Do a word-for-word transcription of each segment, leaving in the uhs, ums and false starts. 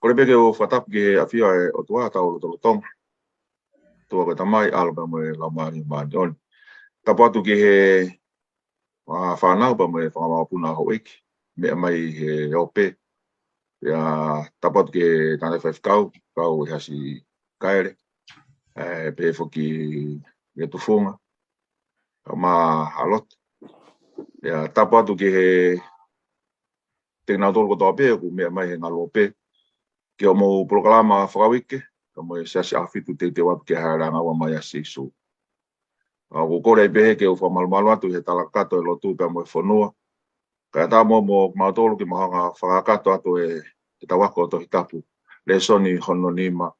Kole pē ke u fakatapu ki he ʻafio ʻa e ʻOtua ʻa hotau lotolotonga. ʻOtua ko e Tamai, ʻAlo pea mo e Laumālie Māʻoniʻoni. Tapu atu ki he fānau pea mo e fanga mokopuna houʻeiki, meʻa mai he ope. Pea tapu atu ki he tangataʻeiki faifekau, kau ʻEhasi Kaele, ē, pehē foki ki he tufunga, kae ʻumaʻā ʻa e lotu. Pea tapu atu ki he kinautolu kotoa pē ʻoku meʻa mai he ngaluope ki hoʻomou polokalama fakauike, kae ʻumaʻā e Siasi ʻAhofitu Teuteu Atu ki he Hāʻele ʻAnga Ua mai ʻa Sīsū. ʻOku ou kole ai pē ke u fakamalumalu atu he talakakato e lotu pea mo e fonua. Kae ʻatā muʻa mo kimautolu ke mau hanga ʻo fakakakato atu e, ʻetau ako Tohi Tapu, lēsoni hono nima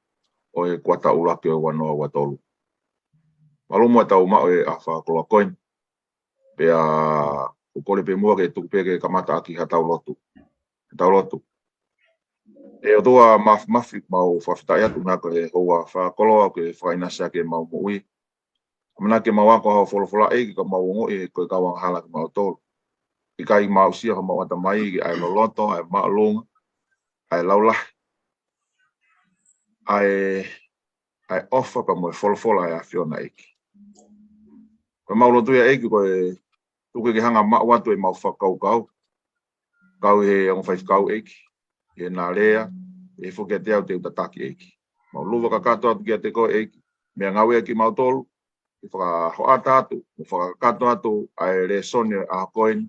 ʻo e kuata ʻuluaki ʻo e ua noa ua tolu. Mālō muʻa ʻetau maʻu e ʻaho fakakoloa ko eni. Pea ʻoku ou kole pē muʻa ke tuku pē ke kamata ʻaki haʻatau lotu. Haʻatau lotu. ʻE ʻOtua Māfimafi, mau fakafetaʻi atu ʻuhinga ko e houa fakakoloa ʻoku ke fakaʻinasi ʻaki ʻemau moʻui. ʻAmanaki ke mau ako hoʻo folofola, ʻEiki, ka mau ongoʻi ko e kau angahala kimautolu. ʻIkai mau aʻusia homau ʻatamai ki ʻa e loloto, ʻa e māʻolunga, ʻa e laulahi, ʻa e, ʻa e ʻofa pea mo e folofola ʻa e ʻAfiona, ʻEiki. Ko ʻemau lotu ia, ʻEiki, ko e tuku ke ke hanga ʻo maʻu atu ʻemau fakakaukau, kau he ongo faifekau, ʻEiki, ʻi heʻena lea, ʻi he foki kiate au te u tataki, ʻEiki. Mau luva kakato atu kiate koe, ʻEiki, meʻangāue ʻaki kimautolu, ke fakahoʻata atu, mo fakakakato atu ʻa e lēsoni ʻo e ʻaho ko eni,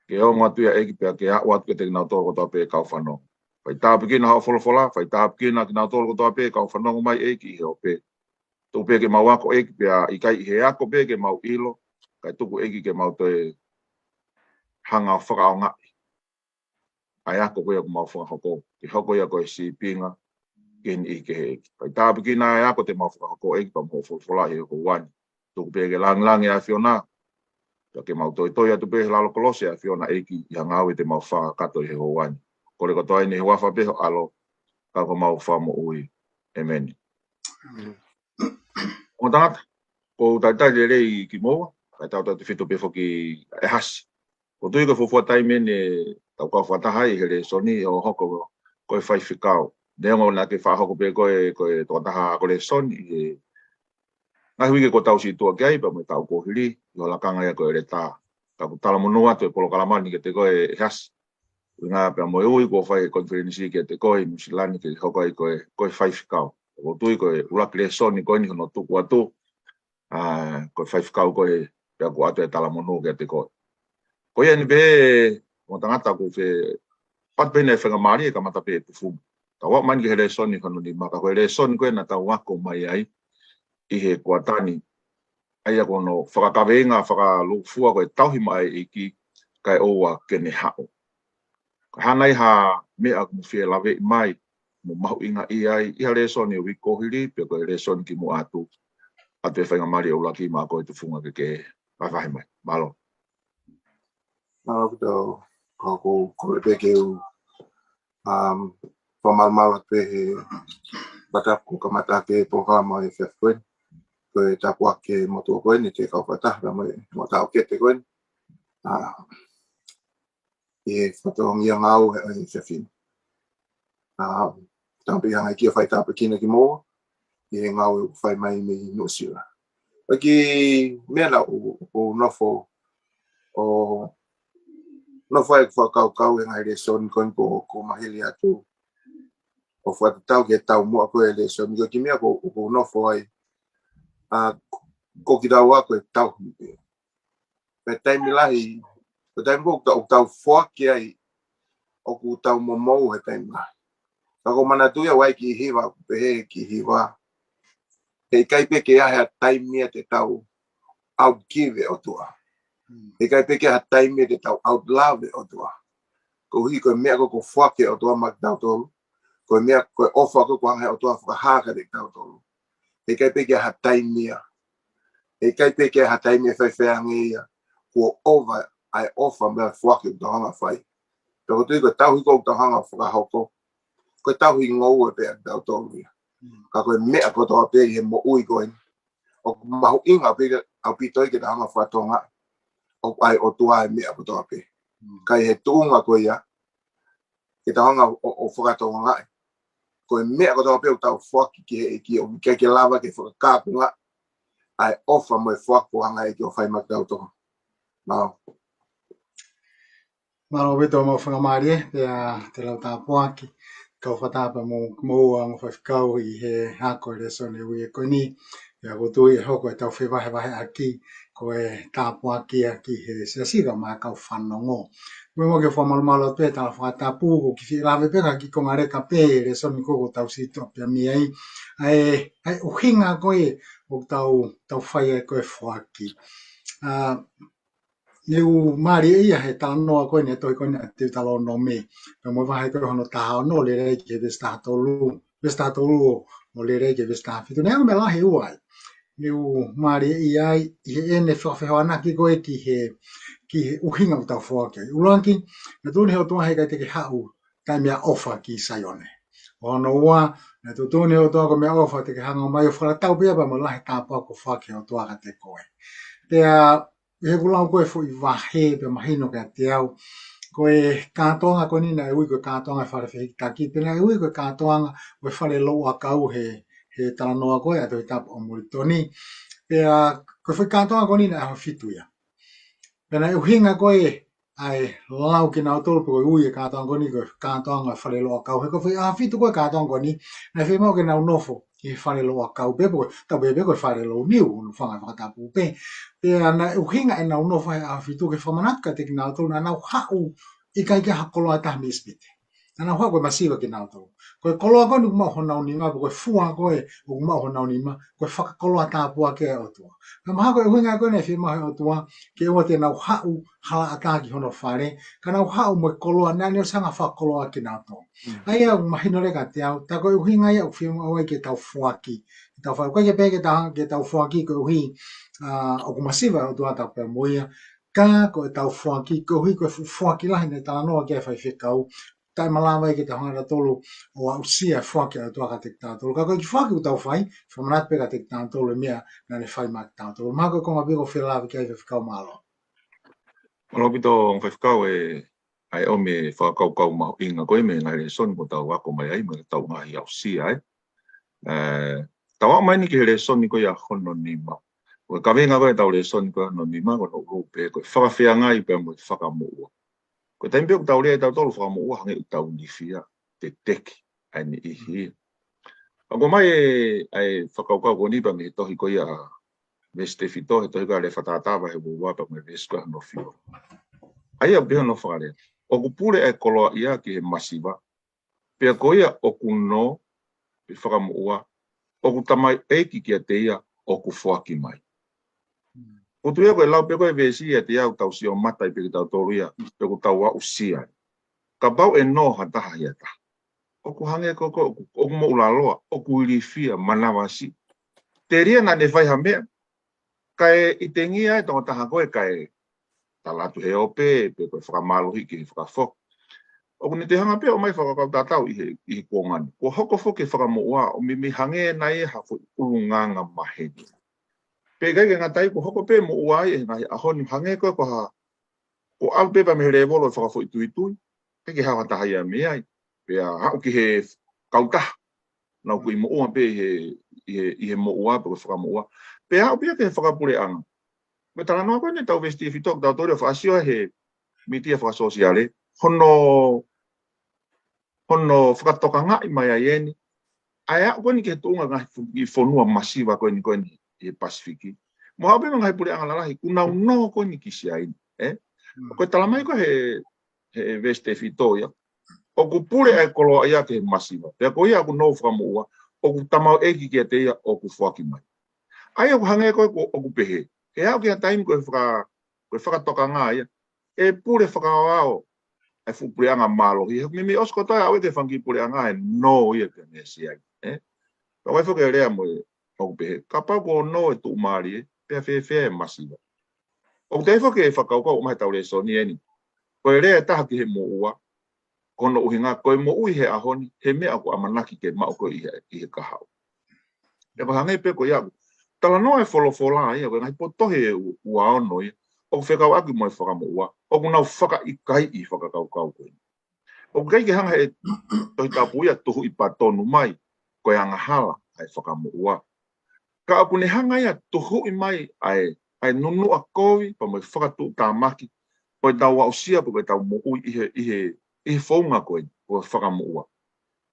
ke ongo atu ia, ʻEiki, pea ke aʻu atu kiate kinautolu kotoa pē kau fanongo. Fai tāpuekina hoʻo folofola, fai tāpuekina kinautolu kotoa pē kau fanongo mai, ʻEiki, ʻi he ope. Tuku pē ke mau ako, ʻEiki, pea ʻikai ʻi he ako pē ke mau ʻilo, kae tuku, ʻEiki, ke mau toe hanga ʻo fakaʻaongaʻi ʻa e ako ko ia ʻoku mau fakahoko, ke hoko ia ko e sīpinga ki he niʻihi kehe, ʻEiki. Fai tāpuekina ʻa e ako te mau fakahoko, ʻEiki, pea mo hoʻo folofola ʻi he houa ni. Tuku pē ke langilangiʻia ʻa e ʻAfiona, pea ke mau toitoi atu pē he lalo kolosi ʻa e ʻAfiona, ʻEiki, ʻi ha ngāue te mau fakakakato ʻi he houa ni. Kole kotoa eni ʻi he huafa pē ho ʻAlo, ka ko homau Fakamoʻui. ʻĒmeni. Ongo tangata, ʻoku ou talitali lelei kimoua, kae tautautefito pē foki ʻa ʻEhasi. ʻOku ou tui ko e fuofua taimi eni ʻetau kau fakataha ai he lēsoni ʻo hoko ko e faifekau. Neongo naʻa ke fakahoko pē ko e, ko e tokotaha ako lēsoni ʻi he ngaahi uike kuo tau situʻa ki ai, pea mo e taʻu kuo hili, ʻi hoʻo lakanga ia ko e leta. Ka ʻoku talamonū atu e polokalama ni kiate koe, ʻEhasi. ʻUhinga pea mo e ui kuo fai he konifelenisi kiate koe ʻi Nuʻusila ni ke hoko ai ko e, ko e faifekau. ʻOku ou tui ko e ʻuluaki lēsoni ko eni hono tuku atu, ʻa, ko e faifekau koe, pea ʻoku ʻoatu e talamonū kiate koe. Ko ia eni pē, ongo tangata, ʻoku ou fie ʻoatu pē eni e faingamālie ke kamata pē e tufunga. Tau aʻu mai eni ki he lēsoni hono nima, ka ko e lēsoni ko ē naʻa tau ako mai ai ʻi he kuata ni, ʻa ia ko hono fakakaveinga fakalūkufua ko e tauhi maʻa e ʻEiki, kae ʻoua ke ne haʻu. Ka hā nai ha meʻa ʻoku mou fie laveʻi mai, mo mahuʻingaʻia ai ʻi ha lēsoni ʻo e uike kuo hili, pe ko e lēsoni kimuʻa atu, ʻoatu e faingamālie ʻuluaki maʻa koe, tufunga, ke ke vahevahe mai. Mālō. Mālō ʻaupito, ka ʻoku ou kole pē ke u, um, fakamalumalu atu pē he fakatapu kuo kamata ʻaki e polokalama he efiafi ko eni. Ko e tāpuaki ki he motuʻa ko eni, te kau fakataha mo e, mo e taʻokete ko eni. ʻA, ʻi he fatongia ngāue ʻo e efiafi ni. ʻA, tau pē hanga ʻEiki ʻo fai tāpuekina kimoua ʻi he ngāue ʻoku fai mai mei Nuʻusila. ʻOku ou meʻa naʻa ku, ku nofo, ʻo nofo ai ʻeku fakakaukau he ngaahi lēsoni ko eni kuo, kuo mahili atu. ʻO fakatatau ki he taumuʻa ko ē e lēsoni, ko e kiʻi meʻa ʻoku, ʻoku ou nofo ai. ʻA, ko kitaua ko e tauhi pē. Pea taimi lahi, ko e taimi ko ē ʻoku tau, ʻoku tau foaki ai, ʻoku tau momou he taimi lahi. Ka ʻoku ou manatuʻi ʻa e kiʻi hiva, ʻoku pehē e kiʻi hiva, heʻikai pē ke ʻi ai ha taimi ia te tau outgive e ʻOtua. Heʻikai pē ke ʻi ai ha taimi ia te tau outlove e ʻOtua. Koeʻuhi ko e meʻa ko ē kuo foaki ʻe he ʻOtua maʻa kitautolu, ko e meʻa, ko e ʻofa ko ē kuo hanga ʻe he ʻOtua ʻo fakahā kiate kitautolu. Heʻikai pē ke ʻi ai ha taimi ia. Heʻikai pē ke ʻi ai ha taimi ʻe faifai ange ia kuo ʻova ʻa e ʻofa mo e foaki ʻoku tau hanga ʻo fai. Pea ʻoku ou tui ko e tauhi ko ē ʻoku tau hanga ʻo fakahoko, ko e tauhi ngoue pē ʻa kitautolu ia. Ka ko e meʻa kotoa pē ʻi he moʻui ko eni, ʻoku mahuʻinga pē ʻaupito ia ke tau hanga ʻo fakatonga, ʻoku ʻa e ʻOtua e meʻa kotoa pē. Ka ʻi he tuʻunga ko ia, ke tau hanga ʻo, ʻo fakatokangaʻi ko e meʻa kotoa pē ʻoku tau foaki ki he ʻEiki ʻoku ʻikai ke lava ke fakakapunga ʻa e ʻofa mo e foaki ʻoku hanga ʻe he ʻEiki ʻo fai maʻa kitautolu. Mālō. Mālō ʻaupito mo e fakamālie, pea te lau tāpuaki, kau fakatapu mo, mo ʻa mo faifekau ʻi he ako e lēsoni ʻo e uike ko eni, pea ʻoku ou tui ʻe hoko ʻetau fevahevaheʻaki, ko e tāpuaki ia ki he siasi kae ʻumaʻā kau fanongo. Mo e mo ke fakamalumalu atu pē tala fakatapu, ko e kiʻi lave pē ka kiʻi konga leka pē, lēsoni ko ē ʻoku tau sio atu pē mei ai, ʻa e, ʻa e ʻuhinga ko ē ʻoku tau, tau fai ai ko e foaki. ʻA, ʻoku mālie ia he talanoa ko eni ʻa e tohi ko eni ʻa Teutalōnome. Pea mo e vahe ko ē hono taha ono ʻo lele ki he veesi taha tolu, veesi taha tolu ʻo lele ki he veesi taha fitu. Naʻe ʻi ai e meʻa lahi ʻe ua ai. ʻOku mālie ia ai, ʻi heʻene fakafehoanaki ko ē ki he, ki he ʻuhinga ʻoku tau foaki ai. ʻUluaki, naʻe tuʻutuʻuni ʻe he ʻOtua he ʻikai te ke haʻu taʻe meʻaʻofa ki Saione. Hono ua, naʻe tuʻutuʻuni ʻe he ʻOtua ko e meʻaʻofa te ke hanga mai ʻo fakatatau pē ia pea mo e lahi e tāpuaki ʻoku foaki ʻe he ʻOtua kiate koe. Pea ʻi heʻeku lau ko ē foʻi vahe pea mahino kiate au. Ko e kātoanga ko eni naʻe ui ko e kātoanga e fale fehikitaki, pea naʻe ui ko e kātoanga ʻo e fale louʻakau he, he talanoa ko ē ʻa e Tohi Tapu ʻo Molitoni. Pea ko e foʻi kātoanga ko eni naʻe ʻaho fitu ia. Pea naʻe ʻuhinga ko ē ʻa e lau kinautolu pe ko e ui e kātoanga ko eni ko e kātoanga e fale louʻakau. He ko e foʻi ʻaho fitu ko ē kātoanga ko eni, naʻe fiemaʻu ke nau nofo ʻi he fale louʻakau pē, pe ko e, tau pehē pē ko e fale louniu, ʻo nau fanga fakatapu pē. Pea naʻe ʻuhinga ʻenau nofo he ʻaho fitu ke fakamanatu kiate kinautolu naʻa nau haʻu ʻikai ke ʻi ai ha koloa ʻe taha mei ʻIsipite. Naʻa nau haʻu ko e masiva kinautolu. Ko e koloa ko eni ʻoku maʻu honau nima, pe ko e fua ko ē ʻoku maʻu honau nima, ko e fakakoloa tāpuaki ʻa e ʻOtua. Pea mahalo ko e ʻuhinga ko ē naʻe fiemaʻu ʻe he ʻOtua, ke ʻoua te nau haʻu halaʻatā ki hono fale, ka nau haʻu mo e koloa naʻa ne ʻosi hanga ʻo fakakoloa kinautolu. Mm. ʻA ia ʻoku mahino lelei kiate au, tā ko e ʻuhinga ia ʻoku fiemaʻu ai ke tau foaki. Ke tau foaki, ʻikai ke pehē ke tau, ke tau foaki koeʻuhi, ʻa, ʻoku masiva e ʻOtua ʻo tau pehē mo ia, ka ko ʻetau foaki, koeʻuhi ko e fuʻu foaki lahi naʻe talanoa ki ai e faifekau, taʻe malava ai ke tau hanga ʻe tautolu ʻo aʻusia e foaki ʻa e ʻOtua kiate kitautolu. Ka ko e kiʻi foaki ʻoku tau fai, fakamanatu pē kiate kitautolu e meʻa naʻa ne fai maʻa kitautolu. Mahalo ko e konga pē ʻoku ou fie lave ki ai faifekau, mālō. Mālō ʻaupito faifekau e, ʻa e ʻomi e fakakaukau mahuʻinga ko ē mei he ngaahi lēsoni kuo tau ako mai ai, mo ʻetau ngaahi aʻusia, ē. Ē, tau aʻu mai eni ki he lēsoni ko ia hono nima. Ko e kaveinga ko ē ʻetau lēsoni ko ia hono nima, ko hono ʻuluaki pē, ko e fakafeangai pea mo e fakamoʻua. Ko e taimi pē ʻoku tau lea ai tautolu fakamoʻua hangē ʻoku tau ilifia, teteki, ʻa e niʻihi. ʻOku ʻomai e, ʻa e fakakaukau ko eni pea mei he tohi ko ia ʻa Vesitefito, he tohi ko ia ʻa Lea Fakatātā vahe ua ua pea mo e veesi ko ia hono fitu. ʻA ia ʻoku pehē hono fakalea: ʻOku pule ʻa e koloaʻia ki he masiva, pea ko ia ʻoku nō, pe fakamoʻua, ʻoku tamaioʻeiki kiate ia ʻoku foaki mai. ʻOku ou tui ia ko e lau pē ko ē veesi ia ʻe tau sio mata ai pē kitautolu ia, pe ʻoku tau aʻusia ai. Kapau ʻe nō ha taha ʻi ha taha, ʻoku hangē ko ē ko ē ʻoku, ʻoku moʻulaloa, ʻoku ilifia, manavasiʻi. Telia naʻa ne fai ha meʻa, kae ʻitengia e tokotaha ko ē kae tala atu he ope, pe ko e fakamālohi ki he fakafoki. ʻOku ne toe hanga pē ʻo ʻomai fakakaukau tatau ʻi he, ʻi he kuonga ni. Kuo hoko foki e fakamoʻua ʻo meimei hangē nai ha foʻi ʻulungaanga maheni. Pea ʻikai ke ngata ai, kuo hoko pē moʻua ai ʻi he ngaahi ʻaho ni hangē ko ē ko ha, kuo ʻalu pē pea mei he lēvolo ʻo e fakafoʻituitui, ʻikai ke haʻu ha taha ia mei ai. Pea haʻu ki he kautaha, nau kuʻi moʻua pē ʻi he, ʻi he, ʻi he moʻua, pe ko e fakamoʻua. Pea aʻu pē ia ki he fakapuleʻanga. Mo e talanoa ko eni ʻetau Vesitefito, ʻoku tau tō ʻo fakasio he mītia fakasōsiale, hono, hono fakatokangaʻi mai ai eni ʻa e aʻu ko eni ki he tuʻunga ngaahi fu-, ʻi fonua masiva ko eni, ko eni ʻi he Pasifiki. Mo haʻu pē mo e ngaahi puleʻanga lalahi, ʻoku nau nō ko eni ki Siaina, ē? Mm. Ko e talamai ko ē he, he Vesitefito ia, ʻoku pule ʻa e koloaʻia ki he masiva, pea ko ia ʻoku nō, fakamoʻua, ʻoku tamaioʻeiki kiate ia ʻoku foaki mai. ʻA ia ʻoku hangē ko ē ko, ʻoku pehē, ʻe aʻu ki ha taimi ko e faka-, ko e fakatokanga ia, ʻe pule fakaaoao ʻa e fuʻu puleʻanga mālohi. He meimei ʻosi kotoa e aʻu ia ki he fanga kiʻi puleʻanga ʻe nō ia pea mei Siaina, ē? Pea ʻoku ʻi ai foki e lea mo e, ʻoku pehē, kapau kuo nō e tuʻumālie, pea fēfē e masiva? ʻOku toe foki e fakakaukau ʻomai ʻetau lēsoni eni. Ko e lea ʻe taha ki he moʻua, ko hono ʻuhinga, ko e moʻui he ʻaho ni, he meʻa ʻoku ʻamanaki ke maʻu ko ē ʻi he, ʻi he kahaʻu. Pea ʻoku hangē pē ko ia ʻoku talanoa e folofola ia, ko e ngaahi potu tohi ʻe u-, ua ono ia, ʻoku fekauʻaki mo e fakamoʻua, ʻoku nau fakaʻikaiʻi e fakakaukau ko eni. ʻOku ʻikai ke hanga ʻe he Tohi Tapu ia ʻo tuhuʻi pea tonu mai ko e angahala ʻa e fakamoʻua. Ka ʻoku ne hanga ia ʻo tuhuʻi mai ʻa e, ʻa e nunuʻa kovi pea mo e fakatuʻutāmaki ʻo ʻetau aʻusia pe ko ʻetau moʻui ʻi he, ʻi he, ʻi he founga ko eni, ko e fakamoʻua.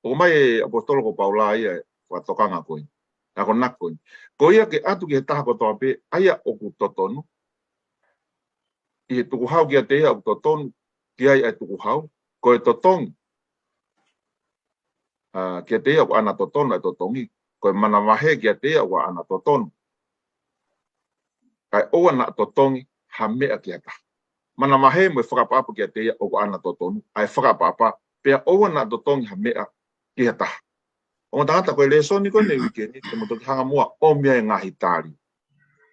ʻOku ʻomai ʻe he ʻaposetolo ko Paula ia ʻa e fakatokanga ko eni, akonaki ko eni. Ko ia ke ʻatu ki he taha kotoa pē ʻa ia ʻoku totonu, ʻi he tukuhau kiate ia ʻoku totonu ki ai ʻa e tukuhau, ko e totongi, ʻa, kiate ia ʻoku ʻaʻana totonu ʻa e totongi, ko e manavahē kiate ia ʻoku ʻaʻana totonu, kae ʻoua naʻa totongi ha meʻa ki ha taha. Manavahē mo e fakaʻapaʻapa kiate ia ʻoku ʻaʻana totonu ʻa e fakaʻapaʻapa, pea ʻoua naʻa totongi ha meʻa ki ha taha. Ongo tangata, ko e lēsoni ko eni ʻo e uike ni, te mo toki hanga muʻa ʻo ʻomai e ngaahi tali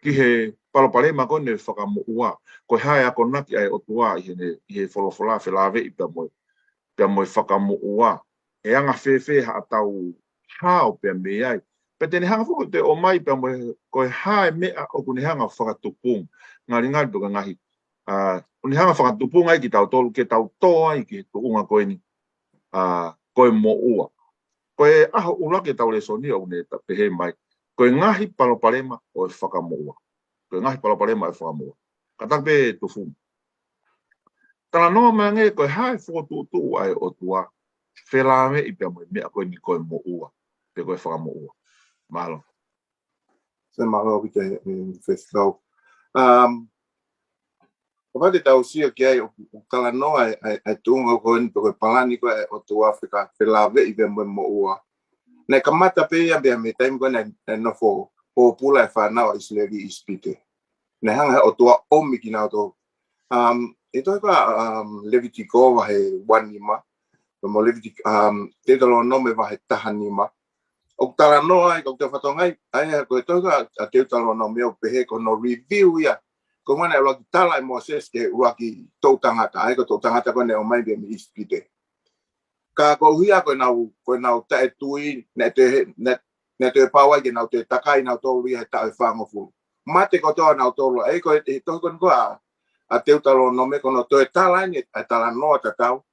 ki he palopalema ko eni ʻo e fakamoʻua, ko e hā e akonaki ʻa e ʻOtua ʻi he, ʻi he folofola felāveʻi pea mo e, pea mo e fakamoʻua. ʻE anga fēfē haʻatau hao pea mei ai. Pea te ne hanga foki ʻo toe ʻomai pea mo e, ko e hā e meʻa ʻoku ne hanga ʻo fakatupunga. Ngalingali pe ko e ngaahi, ʻa, ʻoku ne hanga ʻo fakatupunga ai kitautolu ke tau tō ai ki he tuʻunga ko eni, ʻa, ko e moʻua. Ko e ʻaho ʻuluaki ʻetau lēsoni ʻoku ne ta pehē mai, ko e ngaahi palopalema ʻo e fakamoʻua. Ko e ngaahi palopalema ʻo e fakamoʻua. Kātaki pē Tufunga. Talanoa mai angē ko e hā e fokotuʻutuʻu ʻa e ʻOtua felāveʻi pea mo e meʻa ko eni ko e moʻua, pe ko e fakamoʻua. Mālō. Sai, mālō ʻaupito, ē, Faifekau. Um, ʻo kapau te tau sio ki ai ʻoku, ʻoku talanoa ʻa e, ʻa e, ʻa e tuʻunga ko eni pe ko e palani ko ē ʻa e ʻOtua feka-, felāveʻi pea mo e moʻua. Naʻe kamata pē ia pea mei he taimi ko ē naʻe, naʻe nofo pōpula e fānau ʻa ʻIsileli ʻi ʻIsipite. Naʻe hanga ʻe he ʻOtua ʻo ʻomi kinautolu. Um, ʻi he tohi ko, um, Levitiko vahe ua nima, pea mo Levitik-, um, Teutalōnome vahe taha nima. ʻOku talanoa ai, ʻoku tau fatongia ai, ʻa ia ko e tohi ko ē ʻa Teutalōnome ʻoku pehē ko hono review ia. Ko e meʻa naʻe ʻuluaki tala ʻe Mōsese ki he ʻuluaki toʻu tangata, ʻa ia ko e toʻu tangata ko ē naʻe ʻomai mei ʻIsipite. Ka koeʻuhi ko ʻenau, ko ʻenau taʻetui, naʻe toe, naʻe, naʻe toe pau ai ke nau toe takai nautolu ia he taʻu ʻe fāngofulu. Mate kotoa nautolu, ʻa ia ko e, ʻi he tohi ko eni ko ē ʻa, ʻa Teutalōnome ko hono toe tala eni ʻa e talanoa tatau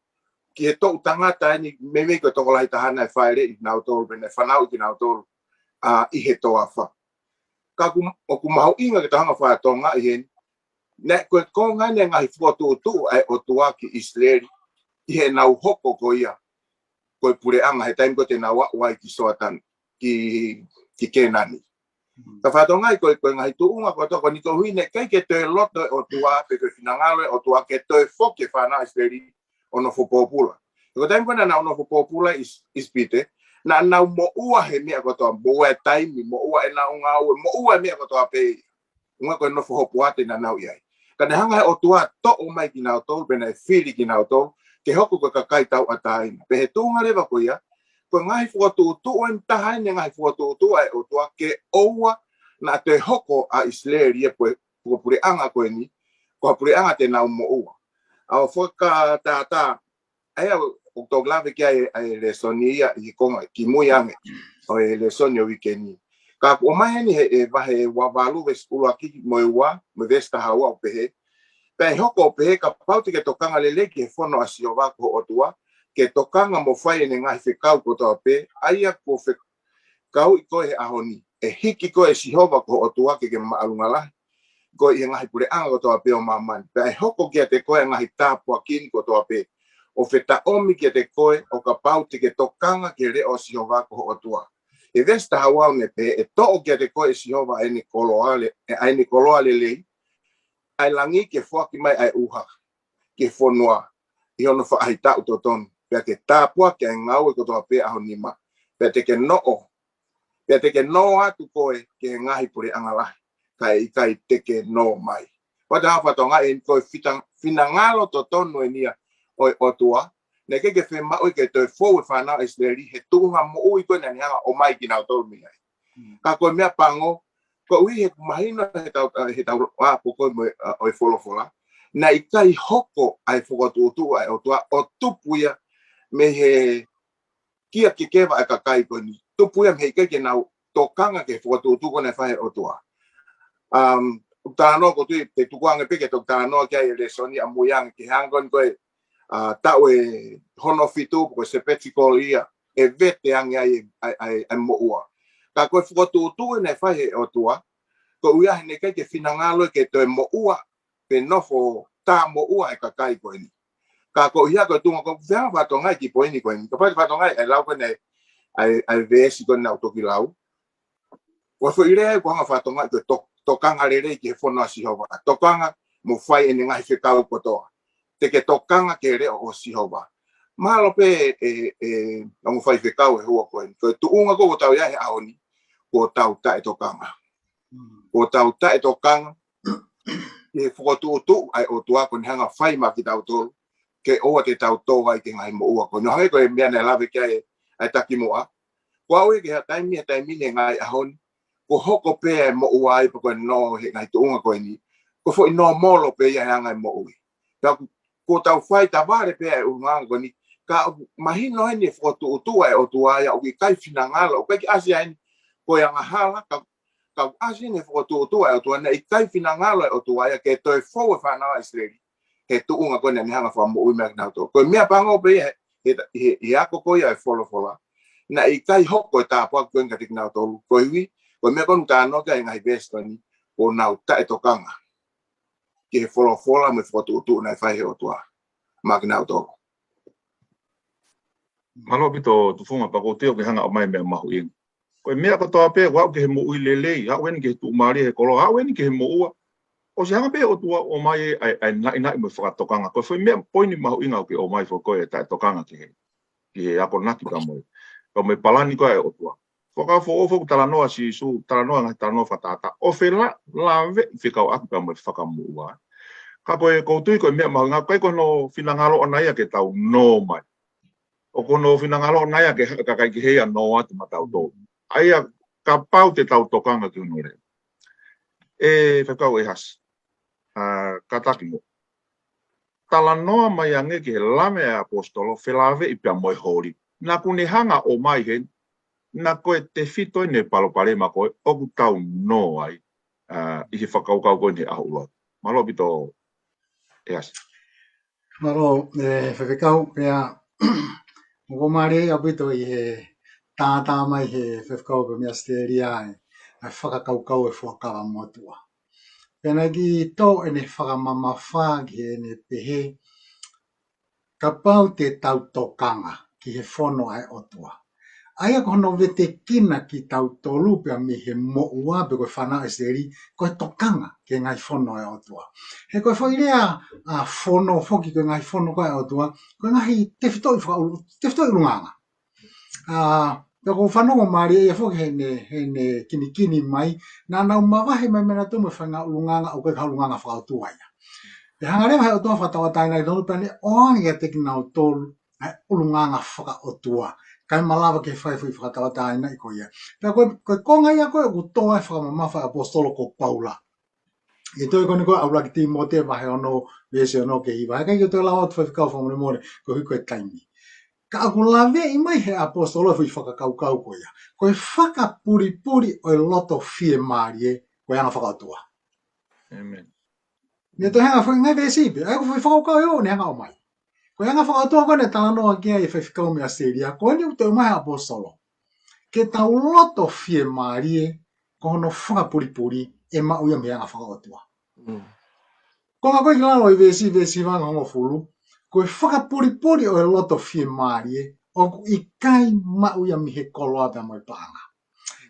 ki he toʻu tangata eni, meimei ko e tokolahi taha naʻe fāʻeleʻi nautolu, pe naʻe fanauʻi kinautolu, ʻa, ʻi he toafa. Ka ʻoku, ʻoku mahuʻinga ke tau hanga ʻo fakatokangaʻi heni, naʻe ko e konga eni e ngaahi fokotuʻutuʻu ʻa e ʻOtua ki ʻIsileli, ʻi heʻenau hoko ko ia ko e puleʻanga he taimi ko ē te nau aʻu ai ki Soatani, ki, ki Kēnani. Ka fakatokangaʻi ko e, ko e ngaahi tuʻunga kotoa ko eni koeʻuhi naʻe ʻikai ke toe loto e ʻOtua, pe ko e finangalo e ʻOtua ke toe foki e fānau ʻIsileli ʻo nofo pōpula. He ko e taimi ko ē naʻa nau nofo pōpula ʻi ʻIs-, ʻIsipite, naʻa nau moʻua he meʻa kotoa, moʻua e taimi, moʻua ʻenau ngāue, moʻua e meʻa kotoa pē ia. ʻUhinga ko e nofo hopoate naʻa nau ʻi ai. Ka naʻe hanga ʻe he ʻOtua ʻo toʻo mai kinautolu, pe naʻe fili kinautolu ke hoko ko e kakai tauʻatāina. Pea he tuʻunga leva ko ia, ko e ngaahi fokotuʻutuʻu eni, taha eni e ngaahi fokotuʻutuʻu ʻa e ʻOtua ke ʻoua naʻa toe hoko ʻa ʻIsileli ia ko e, ko e puleʻanga ko eni ko ha puleʻanga te nau moʻua. ʻA, ʻo fakatātā, ʻa ia ʻoku tau lave ki ai ʻa e lēsoni ia ʻi he konga kimui ange ʻo e lēsoni ʻo e uike ni. Ka ʻoku ʻomai heni he, ʻe vahe ua valu veesi ʻuluaki mo e ua, mo e veesi taha ua ʻoku pehē. Pea ʻe hoko ʻo pehē, kapau te ke tokanga lelei ki he fono ʻa Sihova ko ho ʻOtua, ke tokanga mo fai ʻene ngaahi fekau kotoa pē, ʻa ia kuo fekauʻi koe he ʻaho ni, ʻe hiki koe ʻe Sihova ko ho ʻOtua ke ke māʻolunga lahi koe ʻi he ngaahi puleʻanga kotoa pē ʻo māmani. Pea ʻe hoko kiate koe ʻa e ngaahi tāpuaki ni kotoa pē, ʻo fetaʻomi kiate koe ʻo kapau te ke tokanga ki he leʻo ʻo Sihova ko ho ʻOtua. ʻI he veesi taha ua ʻoku ne pehē, ʻe toʻo kiate koe ʻe Sihova ʻa ʻene koloa le-, ʻa ʻene koloa lelei, ʻa e langi ke foaki mai ʻa e ʻuha ki he fonua ʻi hono faʻahitaʻu totonu, pea ke tāpuaki ʻa e ngāue kotoa pē ʻa ho nima, pea te ke noʻo, pea te ke nō atu koe ki he ngaahi puleʻanga lahi, kae ʻikai te ke nō mai. Pea te hanga ʻo fakatokangaʻi eni ko e fita-, finangalo totonu eni ia ʻo e ʻOtua, naʻe ʻikai ke fiemaʻu ke toe fou e fānau ʻIsileli he tuʻunga moʻui ko ē naʻa ne hanga ʻo ʻomai kinautolu mei ai. Mm. Ka ko e meʻa pango, koeʻuhi he ʻoku mahino he tau, he tau ʻapo ko ē mo e, ʻa, ʻo e folofola, naʻe ʻikai hoko ʻa e fokotuʻutuʻu ʻa e ʻOtua ʻo tupu ia mei he kia kekeva ʻa e kakai ko eni. Tupu ia mei he ʻikai ke nau tokanga ki he fokotuʻutuʻu ko ē naʻe fai ʻe he ʻOtua. Um, talanoa ko ē ʻoku ou tui te tukuange pē ke toki talanoa ki ai e lēsoni ʻamui ange ki he anga ko eni ko e, ʻa, taʻu ʻe hono fitu, ko e sabbatical year, ʻe vete ange ai ʻa e, ʻa e, ʻa e moʻua. Ka ko e fokotuʻutuʻu naʻe fai he ʻOtua, koeʻuhi he naʻe ʻikai ke finangalo ke toe moʻua, pe nofo tā moʻua e kakai ko eni. Ka koeʻuhi ko e tuʻunga ko e fea fatongia ki poini ko eni. Kapau te fatongia e lau ko eni ʻa e, ʻa e veesi ko eni naʻa ku toki lau. Ko e foʻi lea ko e hanga fatongia ko e to-, tokanga lelei ki he fono ʻa Sihova. Tokanga mo fai ʻene ngaahi fekau kotoa. Te ke tokanga ki he leʻo ʻo Sihova. Mahalo pē ʻe, ʻe, ʻe ongo faifekau he houa ko eni. Ko e tuʻunga ko ē ʻoku tau ʻi ai he ʻaho ni, ʻoku tau taʻetokanga. ʻOku tau taʻetokanga ki he fokotuʻutuʻu ʻa e ʻOtua ko eni hanga fai maʻa kitautolu, ke ʻoua te tau tō ai ki he ngaahi moʻua ko eni. ʻO hangē ko e meʻa naʻe lave ki ai ʻa e taki muʻa. Ko au ia ki ha taimi, ha taimi ni he ngaahi ʻaho ni, ko e hoko pē ʻa e moʻua ai pē ko e nō he ngaahi tuʻunga ko eni, ko e foʻi nōmolo pē ia he anga e moʻui. Ka ʻoku, ʻoku tau fai tavale pē ʻa e ʻulungaanga ko eni, ka ʻoku mahino heni e fokotuʻutuʻu ʻa e ʻOtua ia ʻoku ʻikai finangalo, ʻoku ʻikai ke ʻasi ai eni ko e angahala, ka, ka ʻoku ʻasi heni e fokotuʻutuʻu ʻa e ʻOtua naʻe ʻikai finangalo e ʻOtua ia ke toe fou e fānau ʻa ʻIsileli he tuʻunga ko eni naʻa ne hanga fakamoʻui maʻa kinautolu. Ko e meʻa pango pē ia he, he, he, he ako ko ia e folofola. Naʻe ʻikai hoko e tāpuaki ko eni kiate kinautolu. Koeʻuhi, ko e meʻa ko eni ʻoku talanoa ki ai e ngaahi veesi ko eni, ʻoku nau taʻetokanga ki he folofola mo e fokotuʻutuʻu naʻe fai he ʻOtua maʻa kinautolu. Mālō ʻaupito Tufunga, pea ʻoku ou tui ʻoku ke hanga ʻo ʻomai e meʻa mahuʻinga. Ko e meʻa kotoa pē, ʻoku aʻu ki he moʻui lelei, aʻu eni ki he tuʻumālie he koloa, aʻu eni ki he moʻua. ʻOsi hanga pē ʻOtua ʻo ʻomai e, ʻa e, ʻa e naʻinaʻi mo e fakatokanga. Ko e foʻi meʻa poini mahuʻinga ʻoku ke ʻomai foki ko e taʻetokanga ki he, ki he akonaki pea mo e, pea mo e palani ko ē ʻa e ʻOtua. Fuakava Foʻou foki ʻoku talanoa Sīsū, talanoa ngaahi talanoa fakatātā. ʻO fela-, lave fekauʻaki pea mo e fakamoʻua. Ka ko e ʻoku ou tui ko e meʻa mahuʻinga, ʻoku ʻikai ko hono finangalo ʻona ia ke tau nō mai. ʻOku hono finangalo ʻona ia ke haʻu e kakai kehe ia ʻo nō atu maʻatautolu. ʻA ia kapau te tau tokanga ki hono lea. ʻE Faifekau ʻEhasi, ʻa, kātaki muʻa. Talanoa mai ange ki he lave ʻa e ʻaposetolo, felāveʻi pea mo e holi. Naʻa ku ne hanga ʻo ʻomai heni, naʻa ko e tefito eni e palopalema ko ē ʻoku tau nō ai, ʻa, ʻi he fakakaukau ko eni he ʻaho ʻuluaki. Mālō ʻaupito ʻEhasi. Mālō, ʻe, Faifekau, pea, ʻoku mālie ʻaupito ʻi he tātā mai he Faifekau pē mei ʻAositelēlia ʻa e, ʻa e fakakaukau e fuakava motuʻa. Pea naʻe kiʻi tō ʻene fakamamafa ki heʻene pehē, kapau te tau tokanga ki he fono ʻa e ʻOtua. ʻA ia ko hono vetekina kitautolu pea mei he moʻua pe ko e fānau ʻa ʻIsileli, ko e tokanga ki he ngaahi fono ʻa e ʻOtua. He ko e foʻi lea, ʻa, fono foki ko e ngaahi fono ko ē ʻa e ʻOtua, ko e ngaahi tefitoʻi fakaʻulu-, tefitoʻi ʻulungaanga. ʻA, pea ʻoku ou fanongo mālie ia foki heʻene, heʻene kinikini mai, naʻa nau mavahe mai mei nautolu mo e faʻahinga ʻulungaanga ʻoku ʻikai ko ha ʻulungaanga fakaʻotua ia. Pea hanga leva he ʻOtua ʻo fakatauʻatāinaʻi kinautolu pea ne ʻoange kiate kinautolu ʻa e ʻulungaanga fakaʻotua. Kae malava ke fai e foʻi fakatauʻatāinaʻi ko ia. Pea ko e, ko e konga ia ko ē ʻoku tō ai e fakamamafa ʻa e ʻaposetolo ko Paula. ʻI he tohi ko eni ko ē ʻa ʻuluaki Tīmote vahe ono, veesi ono ki he hiva. He ʻikai ke u toe lau atu Faifekau fakamolemole, koeʻuhi ko e taimi. Ka ʻoku laveʻi mai he ʻaposetolo e foʻi fakakaukau ko ia. Ko e fakapulipuli ʻo e loto fiemālie, ko e anga fakaʻotua. ʻĒmeni. Ne toe hanga foʻi ngaahi veesi pē, ʻa ia ko e foʻi fakakaukau ia ʻoku ne hanga ʻo ʻomai. Ko e anga fakaʻotua ko ē naʻe talanoa ki ai e Faifekau mei ʻAositelēlia, ko eni ʻoku toe ʻomai he ʻaposetolo. Ke tau loto fiemālie, ko hono fakapulipuli, ʻe maʻu ia mei he anga fakaʻotua. Mm. Ko e ngaahi ko ē ki lalo ʻi he veesi, veesi hiva hongofulu, ko e fakapulipuli ʻo e loto fiemālie, ʻoku ʻikai maʻu ia mei he koloa pea mo e paʻanga.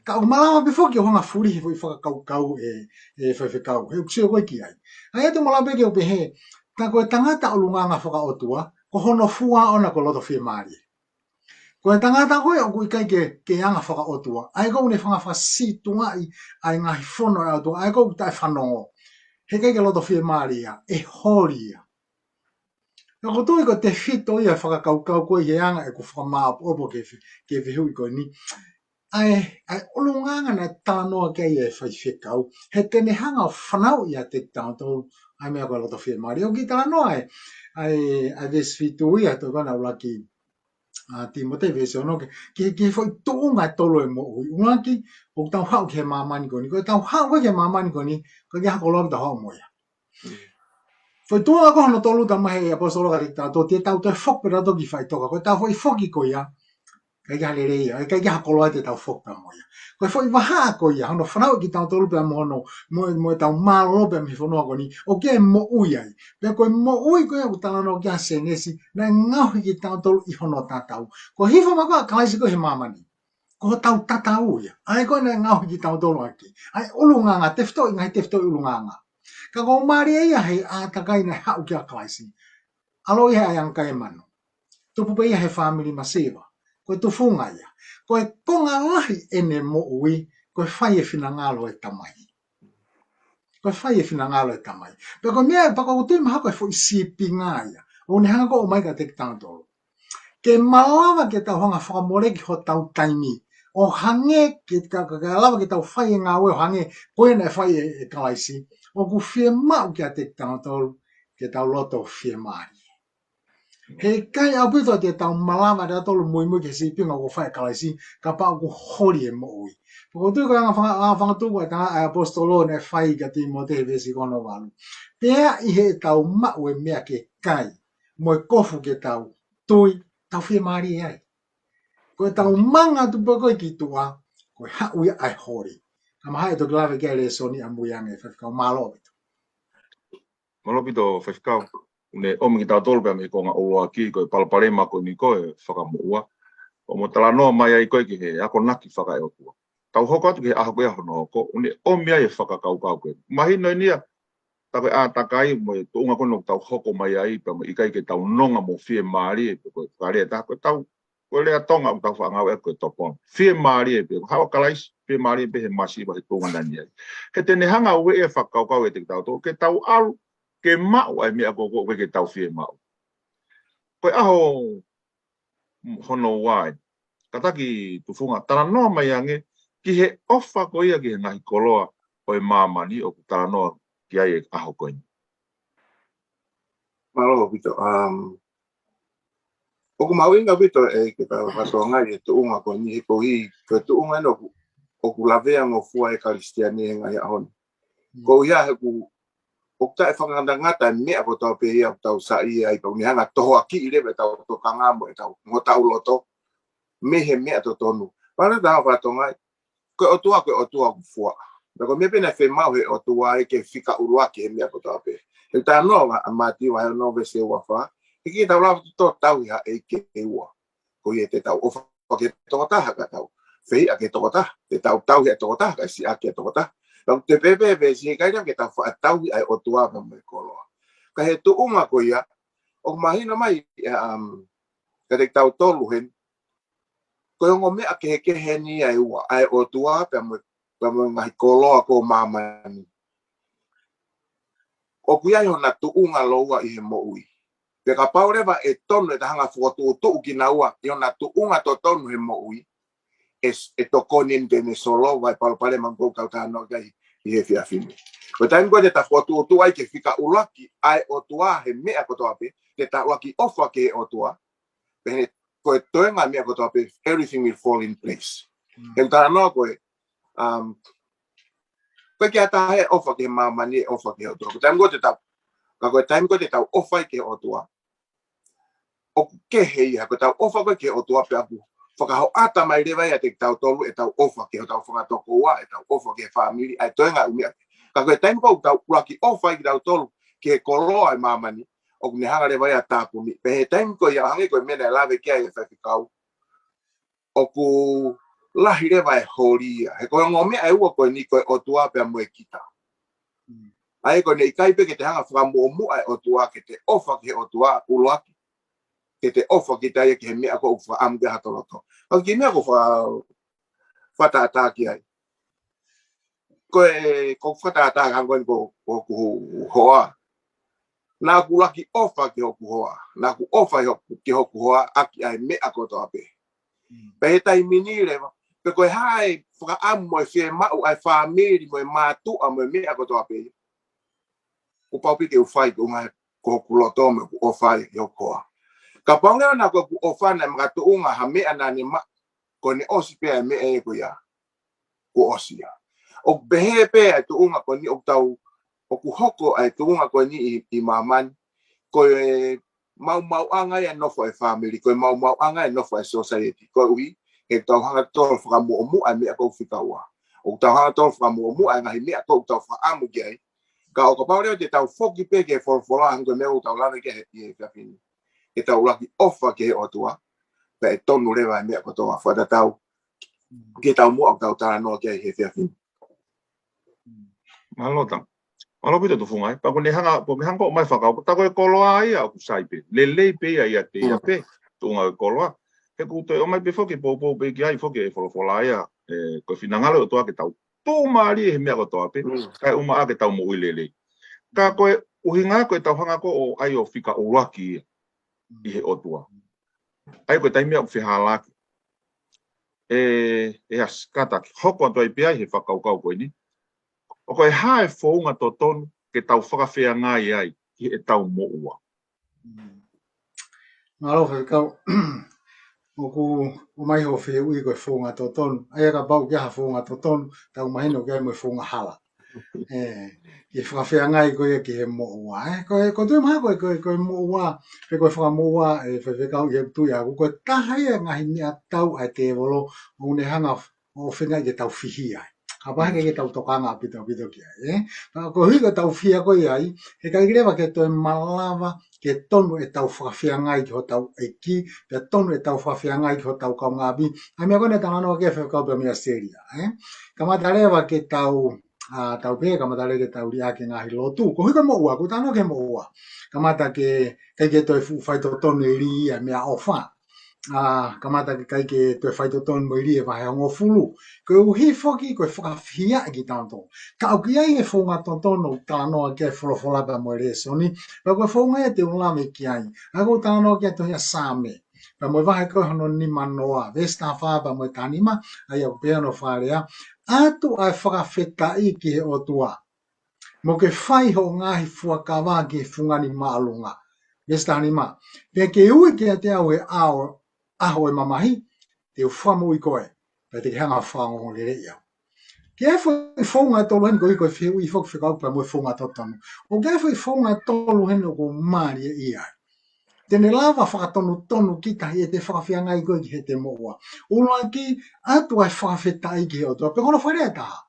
Ka ʻoku malava pē foki ʻo hanga fulihi e foʻi fakakaukau ʻe, ʻe Faifekau. He ʻoku sio ko ē ki ai. ʻA ia te u malava pē ke u pehē, ka ko e tangata ʻulungaanga fakaʻotua, ko hono fua ʻona ko e loto fiemālie. Ko e tangata ko ē ʻoku ʻikai ke, ke anga fakaʻotua. ʻA ia ʻoku ne hanga ʻo fakasītuʻaʻi ʻa e ngaahi fono ʻa e ʻOtua. ʻA ia ʻoku taʻefanongo. He ʻikai ke loto fiemālie ia, ʻe holi ia. Ka ʻoku ou tui ko e tefito ia e fakakaukau ko ē he anga ʻeku fakamāʻopoʻopo ki he fe-, ki he fehuʻi ko eni. ʻA e, ʻa e ʻulungaanga naʻe talanoa ki ai e Faifekau. He te ne hanga ʻo fanauʻi ʻiate kitautolu ʻa e meʻa ko e loto fiemālie. ʻOku kiʻi talanoa ʻa e, ʻa e, ʻa e veesi fitu ia, tohi ko ena ʻuluaki ʻa Tīmote veesi ono ki he, ki he, ki he foʻi tuʻunga ʻe tolu e moʻui. ʻUluaki, ʻoku tau haʻu ki he māmani ko eni. Ko ʻetau haʻu ko ē ki he māmani ko eni, ko e ʻikai ke hā koloa ʻoku tau haʻu mo ia. Ko e tuʻunga ko hono tolu, talamai ʻe he ʻaposetolo kiate kitautolu, te tau toe foki pē tautolu ki faʻitoka. Ko ʻetau foʻi foki ko ia, ʻikai ke ʻi ai ha lelei ia, ʻikai ke ʻi ai ha koloa te tau foki pea mo ia. Ko e foʻi vahaʻa ko ia, hono fanauʻi kitautolu pea mo hono, mo, mo ʻetau mālōlō pea mei he fonua ko eni, ʻoku ʻi ai e moʻui ai. Pea ko e moʻui ko ia ʻoku talanoa ki ai ʻa Sēnesi, naʻe ngaohi kitautolu ʻi hono tatau. Ko e hifo mai ko ia ʻa Kalaisi ko ē he māmani, ko hotau tatau ia. ʻA ia ko ē naʻe ngaohi kitautolu ʻaki. ʻA e ʻulungaanga, tefitoʻi, ngaahi tefitoʻi ʻulungaanga. Ka ko e mālie ia he ʻātakai naʻe haʻu ki ai ʻa Kalaisi. ʻAlu ia he ʻaiʻanga kai e manu. Tupu pē ia he fāmili masiva. Ko e tufunga ia. Ko e konga lahi ʻene moʻui, ko e fai e finangalo ʻo e Tamai. Ko e fai e finangalo ʻo e Tamai. Pea ko e meʻa, pea ʻoku ou tui mahalo ko e foʻi sīpinga ia ʻoku ne hanga ko ē ʻo ʻomai kiate kitautolu. Ke malava ke tau hanga ʻo fakamoleki hotau taimi, ʻo hangē ke, ka, ka, ka lava ke tau fai e ngāue ʻo hangē ko ia naʻe fai ʻe, ʻe Kalaisi, ʻoku fiemaʻu kiate kitautolu ke tau loto fiemālie. He ʻikai ʻaupito te tau malava ʻe tautolu ʻo muimui ki he sīpinga ʻoku fai ʻe Kalaisi, kapau ʻoku holi e moʻui. Pea ʻoku ou tui ko e anga fanga-, anga fangatuku ʻa e tangata, ʻa e ʻaposetolo naʻe fai kia Tīmote he veesi ko hono valu. Pea ʻi heʻetau maʻu e meʻa ke kai, mo e kofu ke tau tui, tau fiemālie ai. Ko ʻetau manga atu pē ko ē ki tuʻa, ko e haʻu ia ʻa e holi. Ka mahalo ʻe toki lave ki ai e lēsoni ʻamui ange, faifekau, mālō ʻaupito. Mālō ʻaupito, faifekau. ʻOku ne ʻomi kitautolu pea mei he konga ʻuluaki, ko e palopalema ko eni ko e fakamoʻua. ʻO mo talanoa mai ai ko ē ki he akonaki fakaʻotua. Tau hoko atu ki he ʻaho ko ia hono hoko, ʻoku ne ʻomi ai e fakakaukau ko ē. Mahino eni ia, tā ko e ʻātakai mo e tuʻunga ko ē ʻoku tau hoko mai ai, pea mo e ʻikai ke tau nonga mo fiemālie, pe ko e fakalea ʻe taha, ko e tau, ko e lea Tonga ʻoku tau faʻa ngāueʻaki ko e top on. Fiemālie pē, haʻu ʻa Kalaisi, fiemālie pē he masiva he tuʻunga naʻa ne ʻi ai. He te ne hanga ʻo ueʻi e fakakaukau ʻiate kitautolu, ke tau ʻalu, ke maʻu ʻa e meʻa ko ē ʻoku ʻikai ke tau fiemaʻu. Ko e ʻaho hono ua ē. Kātaki tufunga, talanoa mai ange ki he ʻofa ko ia ki he ngaahi koloa ʻo e māmani ʻoku talanoa ki ai e ʻaho ko eni. Mālō ʻaupito. Um, ʻoku mahuʻinga ʻaupito ʻe ke tau fatongia e tuʻunga ko eni he koeʻuhi, ko e tuʻunga eni ʻoku, ʻoku lavea ngofua e Kalisitiane he ngaahi ʻaho ni. Mm. Koeʻuhi he ʻoku ʻoku taʻefakangatangata e meʻa kotoa pē ia ʻoku tau saiʻia ai, pea ʻoku ne hanga ʻo tohoakiʻi leva ʻetau tokanga mo ʻetau, mo hotau loto mei he meʻa totonu. Pea ʻoku tau fatongia, ko e ʻOtua, ko e ʻOtua ʻoku fua. Pea ko e meʻa pē naʻe fiemaʻu he ʻOtua ia ke fika ʻuluaki he meʻa kotoa pē. He talanoa ʻa Mātiu vahe ono veesi ua fā, he ʻikai ke tau lava ʻo tauhi ha ʻeiki ʻe ua. Ko ia te tau ʻofa ki he tokotaha ka tau fehiʻa ki he tokotaha, te tau tauhi e tokotaha kae siʻaki e tokotaha. Pea ʻoku toe pehē pē veesi, ʻikai leva ke tau faʻa tauhi ʻa e ʻOtua pea mo e koloa. Ka he tuʻunga ko ia, ʻoku mahino mai, um, kiate kitautolu heni, ko e ongo meʻa kehekehe eni ia ʻe ua, ʻa e ʻOtua pea mo, pea mo e ngaahi koloa ko ē ʻo māmani. ʻOku ʻi ai hona tuʻunga lōua ʻi he moʻui. Pea kapau leva ʻe tonu ʻeta hanga ʻo fokotuʻutuʻu kinaua ʻi hona tuʻunga totonu he moʻui, ʻe, ʻe tokoni eni ke ne solova e palopalema ko ē ʻoku tau talanoa ki ai ʻi he efiafi ni. Ko e taimi ko ē te ta fokotuʻutuʻu ai ke fika ʻuluaki ʻa e ʻOtua he meʻa kotoa pē, te ta ʻuluaki ʻofa ki he ʻOtua, pea he ko e toenga meʻa kotoa pē, everything will fall in place. Mm. He ʻoku talanoa ko ē, um, ko e ke ata he ʻofa ki he māmani, ʻofa ki he ʻOtua. Ko e taimi ko ē te tau, ka ko e taimi ko ē te tau ʻofa ai ki he ʻOtua, ʻoku kehe ia, ko ʻetau ʻofa ko ē ki he ʻOtua pea ʻoku fakahoʻata mai leva ia kiate kitautolu ʻetau ʻofa ki hotau fanga tokoua, ʻetau ʻofa ki he fāmili, ʻa e toenga ʻū meʻa. Ka ko e taimi ko ē ʻoku tau ʻuluaki ʻofa ai kitautolu ki he koloa ʻo e māmani, ʻoku ne hanga leva ia ʻo tāpuni. Pea he taimi ko ia, hangē ko e meʻa naʻe lave ki ai e faifekau, ʻoku lahi leva e holi ia. He ko e ongo meʻa ʻe ua ko eni ko e ʻOtua pea mo e kita. Mm. ʻA ia ko ʻene ʻikai pē ke te hanga ʻo fakamuʻomuʻa e ʻOtua, ke te ʻofa ki he ʻOtua ʻuluaki, ke te ʻofa kita ia ki he meʻa ko ē ʻoku fakaʻamu ki ai hotau loto. Ka ko e kiʻi meʻa ʻoku ou fa-, fakatātā ki ai. Ko e, ʻoku ou fakatātā hangē ko eni ko, ko hoku hoa. Naʻa ku ʻuluaki ʻofa ki hoku hoa. Naʻa ku ʻofa ki hoku, ki hoku hoa ʻaki ʻa e meʻa kotoa pē. Mm. Pea he taimi ni leva, pe ko e hā e fakaʻamu mo e fiemaʻu ʻa e fāmili mo e mātuʻa mo e meʻa kotoa pē, kuo pau pē ke u fai koeʻuhi ko hoku loto mo ʻeku ʻofa ʻi hoku hoa. Kapau leva naʻa ko ʻeku ʻofa naʻe makatuʻunga ha meʻa naʻa ne maʻu, ko ʻene ʻosi pē ʻa e meʻa ia ko ia, kuo ʻosi ia. ʻOku pehē pē ʻa e tuʻunga ko eni ʻoku tau ʻoku hoko ʻa e tuʻunga ko eni ʻi, ʻi māmani, ko e maumauʻanga ia e nofo e family, ko e maumauʻanga e nofo e society. Koeʻuhi, he tau hanga tolo fakamuʻomuʻa e meʻa ko ē ʻoku fika ua. ʻOku tau hanga tolo fakamuʻomuʻa e ngaahi meʻa ko ē ʻoku tau fakaʻamu ki ai. Ka ʻo kapau leva te tau foki pē ki he folofola, hangē ko e meʻa ʻoku tau lave ki ai he, he efiafi ni. Ke tau ʻuluaki ʻofa ki he ʻOtua, pea ʻe tonu leva e meʻa kotoa. Fakatatau ki he taumuʻa ʻoku tau talanoa ki ai he efiafi ni. Mālō Tama. Mālō ʻaupito Tufunga, ē. Pea ko ʻene hanga, ko ʻene hanga ʻo ʻomai fakau, tā ko e koloa ia ʻoku sai pē. Lelei pē ia ʻiate ia pē, tuʻunga e koloa. He ʻoku toe ʻomai pē foki, poupou pē ki ai foki e folofola ia, ē, ko e finangalo ʻo e ʻOtua ke tau tuʻumālie he meʻa kotoa pē, kae ʻumaʻā ke tau moʻui lelei. Ka ko e ʻuhinga ko e tau hanga ko ē ʻo ʻai ʻo fika ʻuluaki ia ʻi he ʻOtua. ʻA ia ko e taimi ʻoku fehālaaki. ʻE, ʻe ʻasi kātaki, hoko atu ai pē ai he fakakaukau ko eni. ʻOku ʻi ai ha founga totonu ke tau fakafeangai ai ʻi heʻetau moʻua. Mālō Faifekau, ʻoku ʻomai hoʻo fehuʻi ko e founga totonu. ʻA ia kapau ʻoku ʻi ai ha founga totonu, tau mahino ʻoku ʻi ai mo e founga hala. ʻE, ke fakafeangai ko ia ki he moʻua, ē. Ko e, ko e tui mahalo ko e, ko e, ko e moʻua, pe ko e fakamoʻua, ē, Faifekau, ʻi he tui ʻaʻaku, ko e taha ia e ngaahi meʻatau ʻa e tēvolo, ʻoku ne hanga ʻo feinga ke tau fihia ai. Ka pehē ke tau tokanga ʻaupito ʻaupito ki ai, ē. Ka koeʻuhi ko ʻetau fihia ko ia ai, heʻikai leva ke toe malava ke tonu ʻetau fakafeangai ki hotau ʻEiki, pea tonu ʻetau fakafeangai ki hotau kaungāʻapi. ʻA e meʻa ko ē naʻe talanoa ki ai Faifekau pea mei ʻAositelēlia, ē. Kamata leva ke tau, ʻa, tau pehē, kamata leva ke tau liʻaki e ngaahi lotu. Koeʻuhi ko e moʻua, ʻoku talanoa ki he moʻua. Kamata ke, ʻikai ke toe fuʻu faitotonu e lī ʻa e meʻaʻofa. ʻA, kamata ke ʻikai ke toe faitotonu mo e lī e vahehongofulu. Koeʻuhi foki ko e fakafihiaʻi kitautolu. Ka ʻoku ʻi ai e founga totonu ʻoku talanoa ki ai e folofola pea mo e lēsoni. Pea ko e founga ia te u lave ki ai. ʻA ia ʻoku talanoa ki ai e tohi ʻa Saame. Pea mo e vahe ko ē hono nimanoa. Veesi taha fā pea mo e taha nima. ʻA ia ʻoku pehē hono fakalea. Atu ʻa e fakafetaʻi ki he ʻOtua. Mo ke fai hoʻo ngaahi fuakava ki he fungani māʻolunga. Veesi taha nima. Pea ke ui kiate au he ʻao, ʻaho ʻo e mamahi, te u fakamoʻui koe, pea te ke hanga ʻo fakaongoongoleleiʻi au. Ko e foʻi founga ʻe tolu heni koeʻuhi ko e fehuʻi foki fekauʻaki pea mo e founga totonu. ʻOku ʻi ai e foʻi founga ʻe tolu heni ʻoku mālie ia. Te ne lava fakatonutonu kita heʻete fakafeangai ko ē ki heʻete moʻua. ʻUluaki, atu ʻa e fakafetaʻi ki he ʻOtua. Pea ko hono fakalea ʻe taha.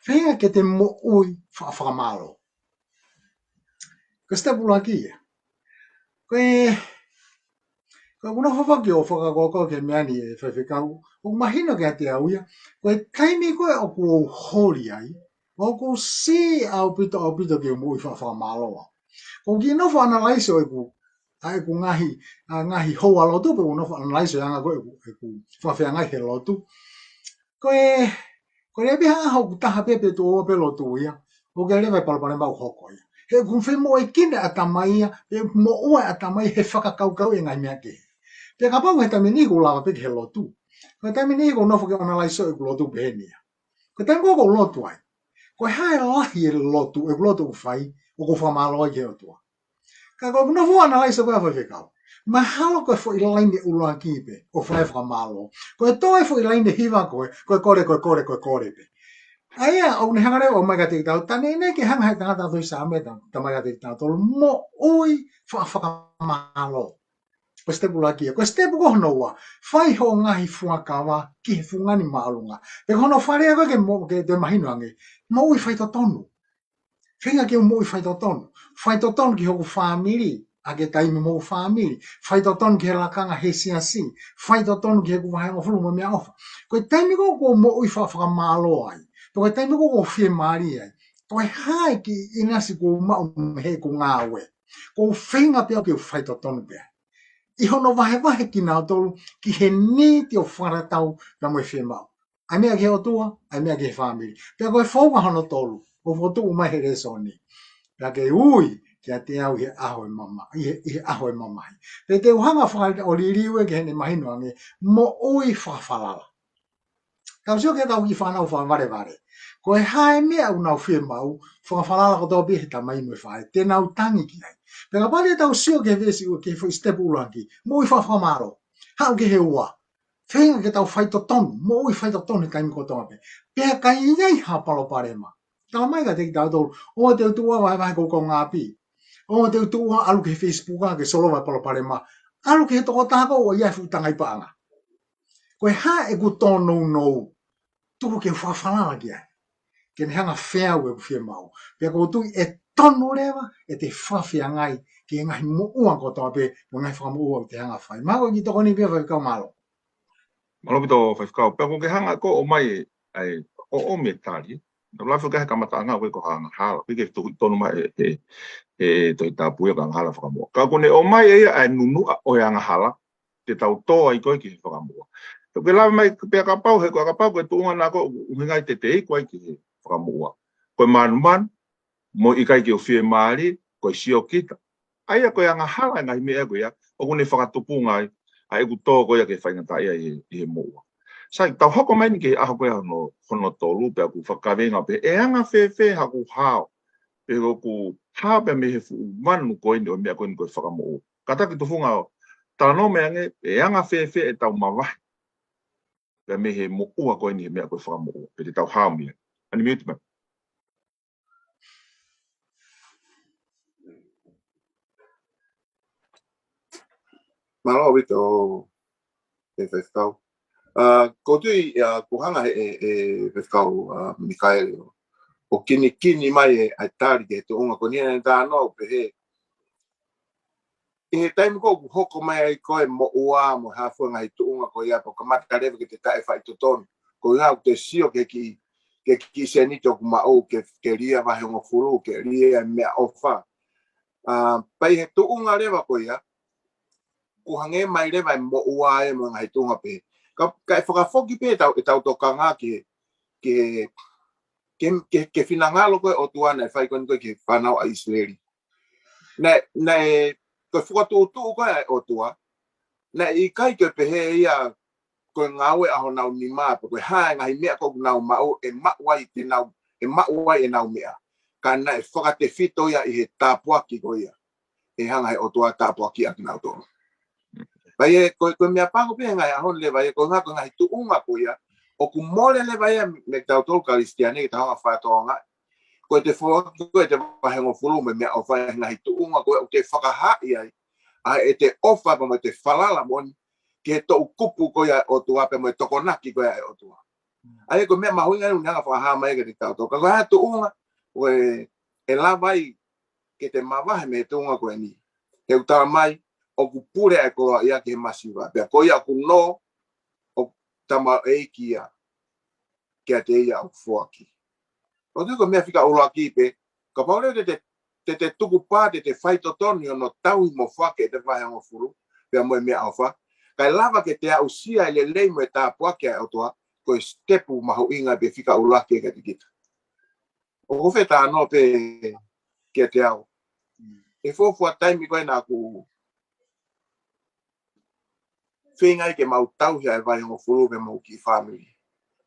Feinga ke te moʻui fa-, fakamālō. Ko e step ʻuluaki ia. Ko e, ko e ʻoku ou nofo foki ʻo fakakaukau ki he meʻa ni ē Faifekau. ʻOku mahino kiate au ia. Ko e taimi ko ē ʻoku ou holi ai, ʻoku ou siʻi ʻaupito ʻaupito ke u moʻui fa-, fakamālō. Ko e kiʻi nofo ʻanalaiso ʻeku, ʻa ʻeku ngaahi, ʻa e ngaahi houa lotu, pe ʻoku ou nofo ʻanalaiso e anga ko ē ʻeku, ʻeku fakafeangai he lotu. Ko e, ko e lele pē ha ʻaho ʻoku taha pē pe tuʻo ua pē lotu ia, ʻoku ʻi ai leva e palopalema ʻoku hoko ia. He ʻoku femoʻuekina e ʻatamai ia, ʻe moʻua e ʻatamai he fakakaukau e ngaahi meʻa kehe. Pea kapau he taimi ni ʻoku ou lava pē ki he lotu. Ko e taimi ni ʻoku ou nofo ke ʻanalaiso ʻeku lotu pehē ni ia. Ko e taimi ko ē ʻoku ou lotu ai, ko e hā e lahi e lotu, ʻeku lotu ʻoku fai, ʻoku ou fakamālō ai ki he ʻOtua. Ka ko ʻeku nofo ʻanalaiso ko ē Faifekau. Mahalo ko e foʻi laine ʻuluaki pē ʻoku fai ai e fakamālō. Ko e toe foʻi laine hiva ko ē, ko e kole, ko e kole, ko e kole pē. ʻA ia, ʻoku ne hanga leva ʻo ʻomai kiate kitautolu, tā neʻineʻi ke hanga ʻe he tangata tohi Saame, tā, tā ʻomai kiate kitautolu, moʻui fa-, fakamālō. Ko e step ʻuluaki ia. Ko e step ko hono ua, fai hoʻo ngaahi fuakava ki he fungani māʻolunga. Pea ko hono fakalea ko ē ke mo-, ke toe mahino ange, moʻui faitotonu. Feinga ke u moʻui faitotonu. Faitotonu ki hoku fāmili, ʻa e taimi mo hoku fāmili. Faitotonu ki he lakanga he siasi. Faitotonu ki heʻeku vahehongofulu mo e meʻaʻofa. Ko e taimi ko ē ʻoku ou moʻui fa-, fakamālō ai. Pea ko e taimi ko ē ʻoku ou fiemālie ai. Ko e hā e kiʻi ʻinasi ʻoku ou maʻu mei heʻeku ngāue. ʻOku ou feinga pē au ke u faitotonu pē. ʻI hono vahevahe kinautolu ki he nīti ʻo fakatatau pea mo e fiemaʻu. ʻA e meʻa ki he ʻOtua, ʻa e meʻa ki he fāmili. Pea ko e founga hono tolu, ʻoku fokotuʻu mai he lēsoni. Pea ke ui kiate au ʻi he ʻaho ʻo e mama-, ʻi he, ʻi he ʻaho ʻo e mamahi. Pea te u hanga faka-, ʻo liliu ia ke ne mahino ange, moʻui fakafalala. Tau sio ki heʻetau kiʻi fānau fakavalevale. Ko e hā e meʻa ʻoku nau fiemaʻu, fakafalala kotoa pē he tamai mo e faʻē, te nau tangi ki ai. Pea kapau te tau sio ki he veesi ʻuluaki, ki he foʻi step ʻuluaki, moʻui fa-, fakamālō. Haʻu ki he ua. Feinga ke tau faitotonu, moʻui faitotonu he taimi kotoa pē. Pea ka ʻi ai ha palopalema, Talamai kiate kitautolu, ʻoua te u tuʻu ʻo vahevahe ʻeku kaungāʻapi. ʻOua te u tuʻu ʻo ʻalu ki he Facebook ke solova e palopalema. ʻAlu ki he tokotaha ko ē ʻoku ʻi ai e fuʻu tangai paʻanga. Ko e hā ʻeku tōnounou, tuku ke u fakafalala ki ai, ke ne hanga ʻo feau ʻeku fiemaʻu. Pea ʻoku ou tui ʻe tonu leva ʻete fakafeangai ki he ngaahi moʻua kotoa pē, mo e ngaahi fakamoʻua ʻoku te hanga ʻo fai. Mahalo ko e kiʻi tokoni pē ia, Faifekau, mālō. Mālō ʻaupito, Faifekau. Pea ʻoku ke hanga ʻo ʻomai e, ʻa e, ʻo ʻomai e tali. Naʻa ku lave ki he kamataʻanga ko e, ko e angahala. Pea ke tuku tonu mai e, e, e Tohi Tapu ia ko e angahala fakamoʻua. Ka ʻoku ne ʻomai ʻe ia ʻa e nunuʻa ʻo e angahala te tau tō ai ko ē ki he fakamoʻua. Pea ʻoku ke lave mai pē, kapau he, ko e, kapau ko e tuʻunga naʻa ku ʻuhinga ai te te iku ai ki he fakamoʻua, ko e mānumanu, mo e ʻikai ke u fiemālie, ko e siokita. ʻA ia ko e angahala e ngaahi meʻa ko ia, ʻoku ne fakatupunga ai ʻa ʻeku tō ko ia ki he faingataʻaʻia ʻi he, ʻi he moʻua. Sai, tau hoko mai eni ki he ʻaho ko ia hono, hono tolu, pea ʻoku fakakaveinga pē, ʻe anga fēfē haʻaku hao, pe ʻoku hao pē mei he fuʻu manu ko eni ʻo e meʻa ko eni ko e fakamoʻua. Kātaki tufunga ʻo talanoa mai ange, ʻe anga fēfē ʻetau mavahe pea mei he moʻua ko eni he meʻa ko e fakamoʻua, pe te tau hao mei ai. Unmute mai. Mālō ʻaupito, ʻe Faifekau. ʻA, ʻoku ou tui, ʻa, ʻoku hanga ʻe, ʻe, ʻe Faifekau, ʻa, Mikaele ʻo, ʻo kinikini mai e, ʻa e tali ki he tuʻunga ko eni, ʻa e talanoa ʻo pehē, ʻi he taimi ko ē ʻoku hoko mai ai ko ē moʻua mo e hā fua e ngaahi tuʻunga ko ia, pea kamata leva ke te taʻefaʻitotonu. Ko ia ʻoku te sio ki he kiʻi, ki he kiʻi sēniti ʻoku maʻu ke, ke lia vahehongofulu, ke lia e meʻaʻofa. ʻA, pea ʻi he tuʻunga leva ko ia, ʻoku hangē mai leva e moʻua ia mo e ngaahi tuʻunga pehē. Ka, kae fakafoki pē ʻetau, ʻetau tokanga ki he, ki he, ki he, ki he, ki he finangalo ko ē ʻo e ʻOtua naʻe fai ko eni ko ē ki he fānau ʻa ʻIsileli. Naʻe, naʻe, ko e fokotuʻutuʻu ko ē ʻa e ʻOtua, naʻe ʻikai ke pehē ia ko e ngāue ʻa honau nima, pe ko e hā e ngaahi meʻa ko ē ʻoku nau maʻu, ʻe maʻu ai te nau, ʻe maʻu ai ʻenau meʻa. Ka naʻe fakatefito ia ʻi he tāpuaki ko ia ʻe hanga ʻe he ʻOtua ʻo tāpuakiʻi kinautolu. Pea ʻi he, ko, ko e meʻapango pē he ngaahi ʻaho ni leva ia, ko e ngaahi, ko e ngaahi tuʻunga ko ia, ʻoku mole leva ia meiate kitautolu Kalisitiane ke tau hanga ʻo fakatokangaʻi. Ko ʻete foaki ko ē ʻete vahehongofulu mo e meʻaʻofa he ngaahi tuʻunga ko ē ʻoku te fakahaaʻi ai ʻa ʻete ʻofa pea mo ʻete falala moʻoni ki he toʻukupu ko ia ʻo e ʻOtua pea mo e tokonaki ko ia ʻo e ʻOtua. ʻA ia ko e meʻa mahuʻinga ʻoku ne hanga ʻo fakahā mai kiate kitautolu. Ka ko e hā e tuʻunga ʻoku, ʻe lava ai ke te mavahe mei he tuʻunga ko eni? He ʻoku talamai ʻoku pule ʻa e koloaʻia ki he masiva. Pea ko ia ʻoku nō, ʻoku tamaioʻeiki ia kiate ia ʻoku foaki. ʻOku ou tui ko e meʻa fika ʻuluaki pē, kapau leva te te, te te tukupā, te te faitotonu ʻi hono tauhi mo foaki ʻete vahehongofulu pea mo e meʻaʻofa, kae lava ke te aʻusia e lelei mo e tāpuaki ʻa e ʻOtua, ko e sitepu mahuʻinga pē fika ʻuluaki kiate kita. ʻOku ou fie talanoa pē kiate au. ʻI he fuofua taimi ko ē naʻa ku feinga ai ke mau tauhi ʻa e vahehongofulu pea mo e kiʻi fāmili,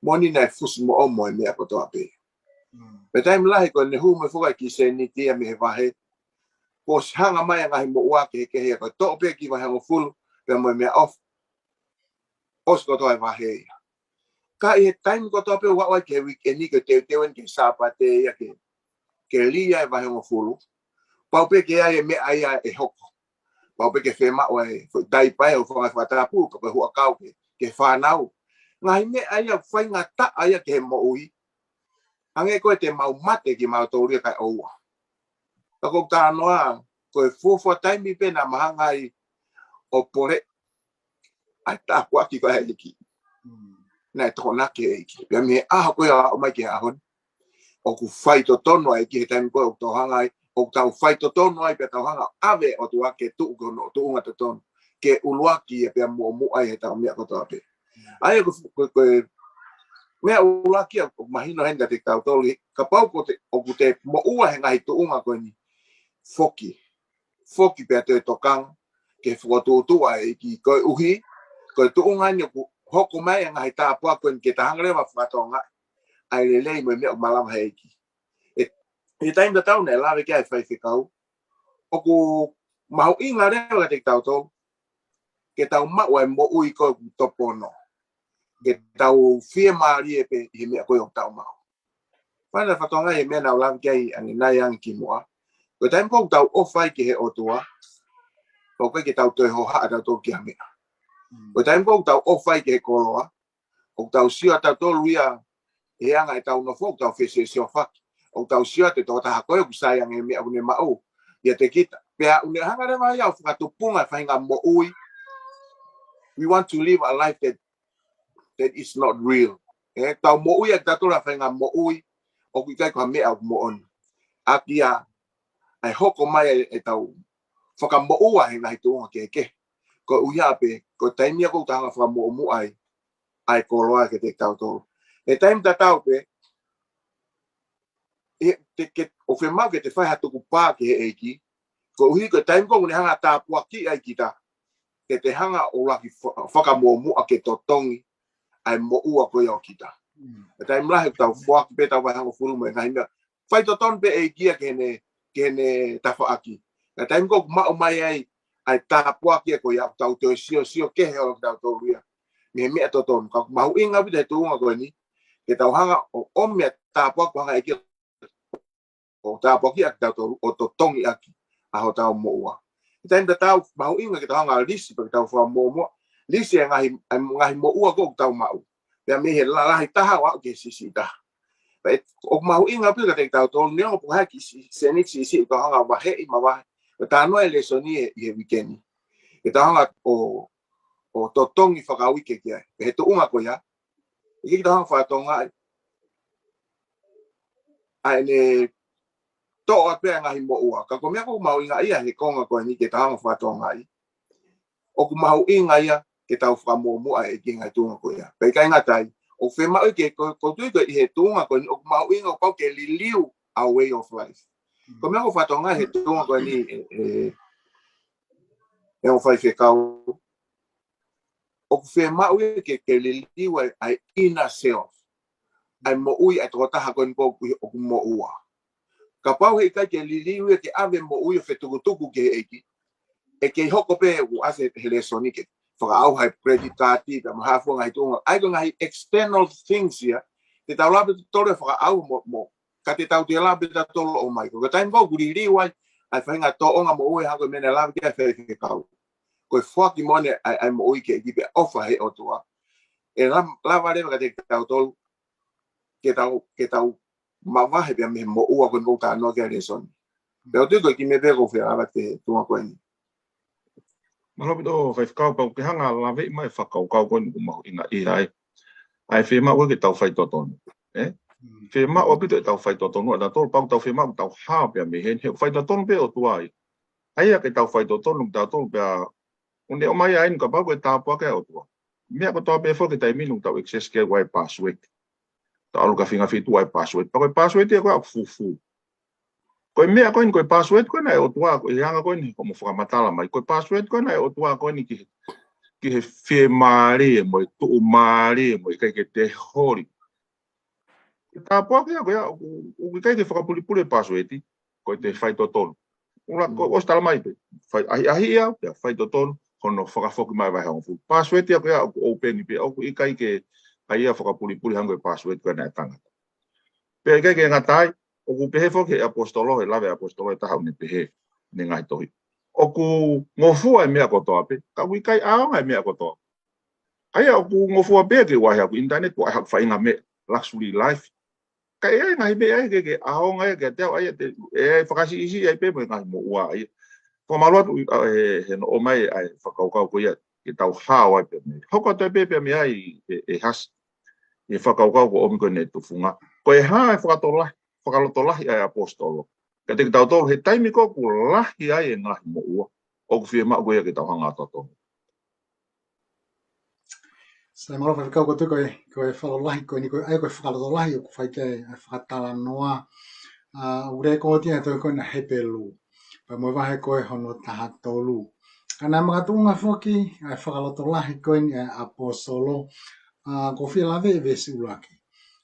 moʻoni naʻe fusi mo ʻomo e meʻa kotoa pē. Mm. Pea taimi lahi ko ʻene hū mai foki e kiʻi sēniti ia mei he vahe, kuo ʻosi hanga mai ʻa e ngaahi moʻua kehekehe ia, ko e toʻo pē e kiʻi vahehongofulu pea mo e meʻaʻofa, ʻosi kotoa e vahe ia. Ka ʻi he taimi kotoa pē ʻoku aʻu ai ki he weekend, ke teuteu eni ki he Sāpate ia ke, ke lia e vahehongofulu, pau pē ke ʻi ai e meʻa ia ʻe hoko. Pau pē ke fiemaʻu e foʻi taipa ʻo fanga fakatapu, pe ko e huʻakau ki he, ki he fānau. Ngaahi meʻa ia faingataʻa ia ki he moʻui. Hangē ko ē te mau mate kimautolu ia kae ʻoua. Ka ʻoku ou talanoa, ko e fuofua taimi pē naʻa ma hanga ai ʻo pole ʻa e tāpuaki ko ē ʻa e ʻEiki. Mm. Naʻe tokonaki e ʻEiki. Pea mei he ʻaho ko ē ʻo aʻu mai ki he ʻaho ni, ʻoku faitotonu ʻa e ʻEiki he taimi ko ē ʻoku tau hanga ai, ʻoku tau faitotonu ai pea tau hanga ʻo ʻave e ʻOtua ke tuʻu ki hono tuʻunga totonu, ke ʻuluaki ia pea muʻomuʻa ai heʻetau meʻa kotoa pē. ʻA ia ko, ko, ko e meʻa ʻuluaki ia ʻoku mahino heni kiate kitautolu, kapau ko te, ʻoku te moʻua he ngaahi tuʻunga ko eni, foki. Foki pea toe tokanga ki he fokotuʻutuʻu ʻa e ʻEiki, koeʻuhi ko e tuʻunga ni ʻoku hoko mai e ngaahi tāpuaki ko eni ke ta hanga leva ʻo fakatokangaʻi ʻa e lelei mo e meʻa ʻoku malava he ʻEiki. ʻI he taimi tatau naʻe lave ki ai e faifekau, ʻoku mahuʻinga leva kiate kitautolu ke tau maʻu ʻa e moʻui ko ē ʻoku topono, ke tau fiemālie pē ʻi he meʻa ko ē ʻoku tau maʻu. Fana fatonga e meʻa naʻa ku lave ki ai ʻanenai ange kimuʻa. Ko e taimi ko ē ʻoku tau ʻofa ai ki he ʻOtua, ʻoku ʻikai ke tau toe hohaʻa tautolu ki ha meʻa. Ko e taimi ko ē ʻoku tau ʻofa ai ki he koloa, ʻoku tau sio ʻa tautolu ia he anga ʻetau nofo, ʻoku tau fesiosiofaki. ʻOku tau sio ʻa e tokotaha ko ē ʻoku sai ange meʻa ʻoku ne maʻu ʻiate kita. Pea ʻoku ne hanga leva ia ʻo fakatupunga e faʻahinga moʻui. We want to live a life that, that is not real. ʻE, tau moʻui ʻa tautolu ʻa e faʻahinga moʻui ʻoku ʻikai ko ha meʻa ʻoku moʻoni. ʻA ia, ʻa e hoko mai ʻetau fakamoʻua he ngaahi tuʻunga kehekehe. Ko e ʻuhinga pē, ko e taimi ia ko ē ʻoku tau hanga fakamoʻomuʻa ai ʻa e koloa kiate kitautolu. He taimi tatau pē, ʻe, te, ke, ʻoku fiemaʻu ke te fai ha tukupā ki he ʻEiki, koeʻuhi ko e taimi ko ē ʻoku ne hanga tāpuakiʻi ai kita, ke te hanga ʻo laki fa-, fakamoʻomuʻa ke totongi ʻa e moʻua ko ia ʻo kita. He taimi lahi ʻoku tau foaki pē ʻetau vaihangofulu mo e ngaahi meʻa, faitotonu pē ʻEiki ia ki heʻene, ki heʻene tafaʻaki. Ka taimi ko ē ʻoku maʻu mai ai ʻa e tāpuaki ko ia, ʻoku tau toe siosio kehe holo kitautolu ia mei he meʻa totonu. Ka ʻoku mahuʻinga ʻaupito he tuʻunga ko eni ke tau hanga ʻo ʻomi ʻa e tāpuaki ʻoku hanga ʻe he ʻEiki ʻo tāpuakiʻi ʻa kitautolu ʻo totongi ʻaki ʻa hotau moʻua. He taimi tatau, mahuʻinga ke tau hanga lisi pea ke tau fakamoʻomuʻa, lisi e ngaahi, e ngaahi moʻua ko ē ʻoku tau maʻu. Pea mei he lalahi taha ʻo aʻu ki he siʻisiʻi taha. Pea ʻe, ʻoku mahuʻinga pē kiate kitautolu, neongo pe ko e hā e kiʻi sēniti siʻisiʻi ʻoku tau hanga vaheʻi mavahe. Pea talanoa e lēsoni ʻi he, ʻi he uike ni, ke tau hanga ʻo, ʻo totongi fakauike ki ai. Pea he tuʻunga ko ia, ʻikai ke tau hanga fakatokangaʻi ʻa ʻene toʻo atu pē ʻa e ngaahi moʻua. Ka ko e meʻa ʻoku mahuʻinga ia he konga ko eni ke tau hanga fakatokangaʻi, ʻoku mahuʻinga ia ke tau fakamoʻomuʻa ʻa e ʻEiki he ngaahi tuʻunga ko ia. Pea ʻikai ngata ai, ʻoku fiemaʻu ke, ko, ʻoku ou tui ko e ʻi he tuʻunga ko eni, ʻoku mahuʻinga ʻoku pau ke liliu ʻa e way of life. Ko e meʻa ʻoku ou fakatokangaʻi he tuʻunga ko eni, ʻe, ʻe, ʻe ongo faifekau, ʻoku fiemaʻu ia ke, ke liliu ʻa e, ʻa e inner self. ʻA e moʻui ʻa e tokotaha ko eni ko ē ʻoku, ʻoku moʻua. Kapau he ʻikai ke liliu ia ke ʻave moʻui ʻo fetukutuku ki he ʻEiki, ʻe kei hoko pē ʻoku ʻasi he lēsoni ke fakaʻauha e credit card, pea mo ha fua ngaahi tuʻunga. ʻA ia ko e ngaahi external things ia, te tau lava pē tautolu ʻo fakaʻauha mo, mo, ka te tau toe lava pē tautolu ʻo ʻomai. Ko e taimi ko ē ʻoku liliu ai ʻa e faʻahinga tōʻonga moʻui hangē ko e meʻa naʻe lave ki ai e faifekau, ko e foaki moʻoni ʻa e, ʻa e moʻui ki he ʻEiki pea ʻofa he ʻOtua, ʻe la-, lava leva kiate kitautolu ke tau, ke tau mavahe pea mei he moʻua ko eni ʻoku talanoa ki ai e lēsoni. Pea ʻoku ou tui ko e kiʻi meʻa pē ʻoku ou fie lave ki he tuʻunga ko eni. Mālō ʻaupito faifekau, pea ʻoku ke hanga ʻo laveʻi mai e fakakaukau ko eni ʻoku mahuʻinga ʻi ai. ʻA e fiemaʻu ke tau faitotonu. ʻE? Fiemaʻu ʻaupito ke tau faitotonu ʻa tautolu, pea ʻoku tau fiemaʻu ke tau hao pea mei heni, he ʻoku faitotonu pē ʻOtua ia. ʻA ia ke tau faitotonu kitautolu pea ʻoku ne ʻomai ʻa eni kapau ko e tāpuaki ʻa e ʻOtua. Meʻa kotoa pē foki he taimi ni ʻoku tau access ki ai ʻoku ʻi ai e password. Tau ʻalu ki ha fingafiti ʻoku ʻi ai e password. Pea ko e password ia ko ē ʻoku fufū. Ko e meʻa ko eni, ko e password ko eni ʻa e ʻOtua, ko e anga ko eni hoʻomo fakamatala mai. Ko e password ko eni ʻa e ʻOtua ko eni ki he, ki he fiemālie mo e tuʻumālie mo e ʻikai ke te holi. Ko e tāpuaki ia ko ia, ʻoku, ʻoku ʻikai ke fakapulipuli e password, ko e te faitotonu. ʻUla, ko ʻosi tala mai pē, fai, ʻahiʻahiʻi ia, pea faitotonu, hono fakafoki mai vaihangofulu. Password ia ko ia, ʻoku open pē, ʻoku ʻikai ke, ʻa ia fakapulipuli hangē ko e password ko ē ʻa e tangata. Pea ʻikai ke ngata ai, ʻoku pehē foki he ʻaposetolo, he lave ʻaposetolo ʻe taha ʻoku ne pehē, ʻene ngaahi tohi. ʻOku ngofua e meʻa kotoa pē, ka ʻoku ʻikai ʻaonga e meʻa kotoa. ʻA ia ʻoku ngofua pē ke ʻoua ʻe haʻaku internet, ʻoua ʻe haʻaku faʻahinga meʻa, luxury life. Ka ʻe ʻi ai e ngaahi meʻa ia ke, ke ʻaonga ia kiate au, ʻa ia te, ʻe fakasiʻisiʻi ai pē mo e ngaahi moʻua ia. Fakamālō atu, ʻa, he, he ʻomai ʻa e fakakaukau ko ia, ke tau hao ai pea mei. Hoko atu ai pē pea mei ai ʻe, ʻe Hasi. ʻE fakakaukau ko ʻomi ko eni ʻe Tufunga. Ko e hā e fakatolahi, fakalotolahi ʻa e ʻaposetolo kiate kitautolu he taimi ko ē ʻoku lahi ai e ngaahi moʻua, ʻoku fiemaʻu ko ia ke tau hanga ʻo totongi. Sai, mālō faifekau, ʻoku ou tui ko e, ko e fakalotolahi ko eni, ko e, ʻa ia ko e fakalotolahi ʻoku fai ki ai e fakatalanoa, ʻa, ʻoku lēkooti he tohi ko eni ʻa Hepelū. Pea mo e vahe ko ē hono taha tolu. Ka naʻe makatuʻunga foki ʻa e fakalotolahi ko eni ʻa e ʻaposetolo, ʻa, ʻoku ou fie lave e veesi ʻuluaki.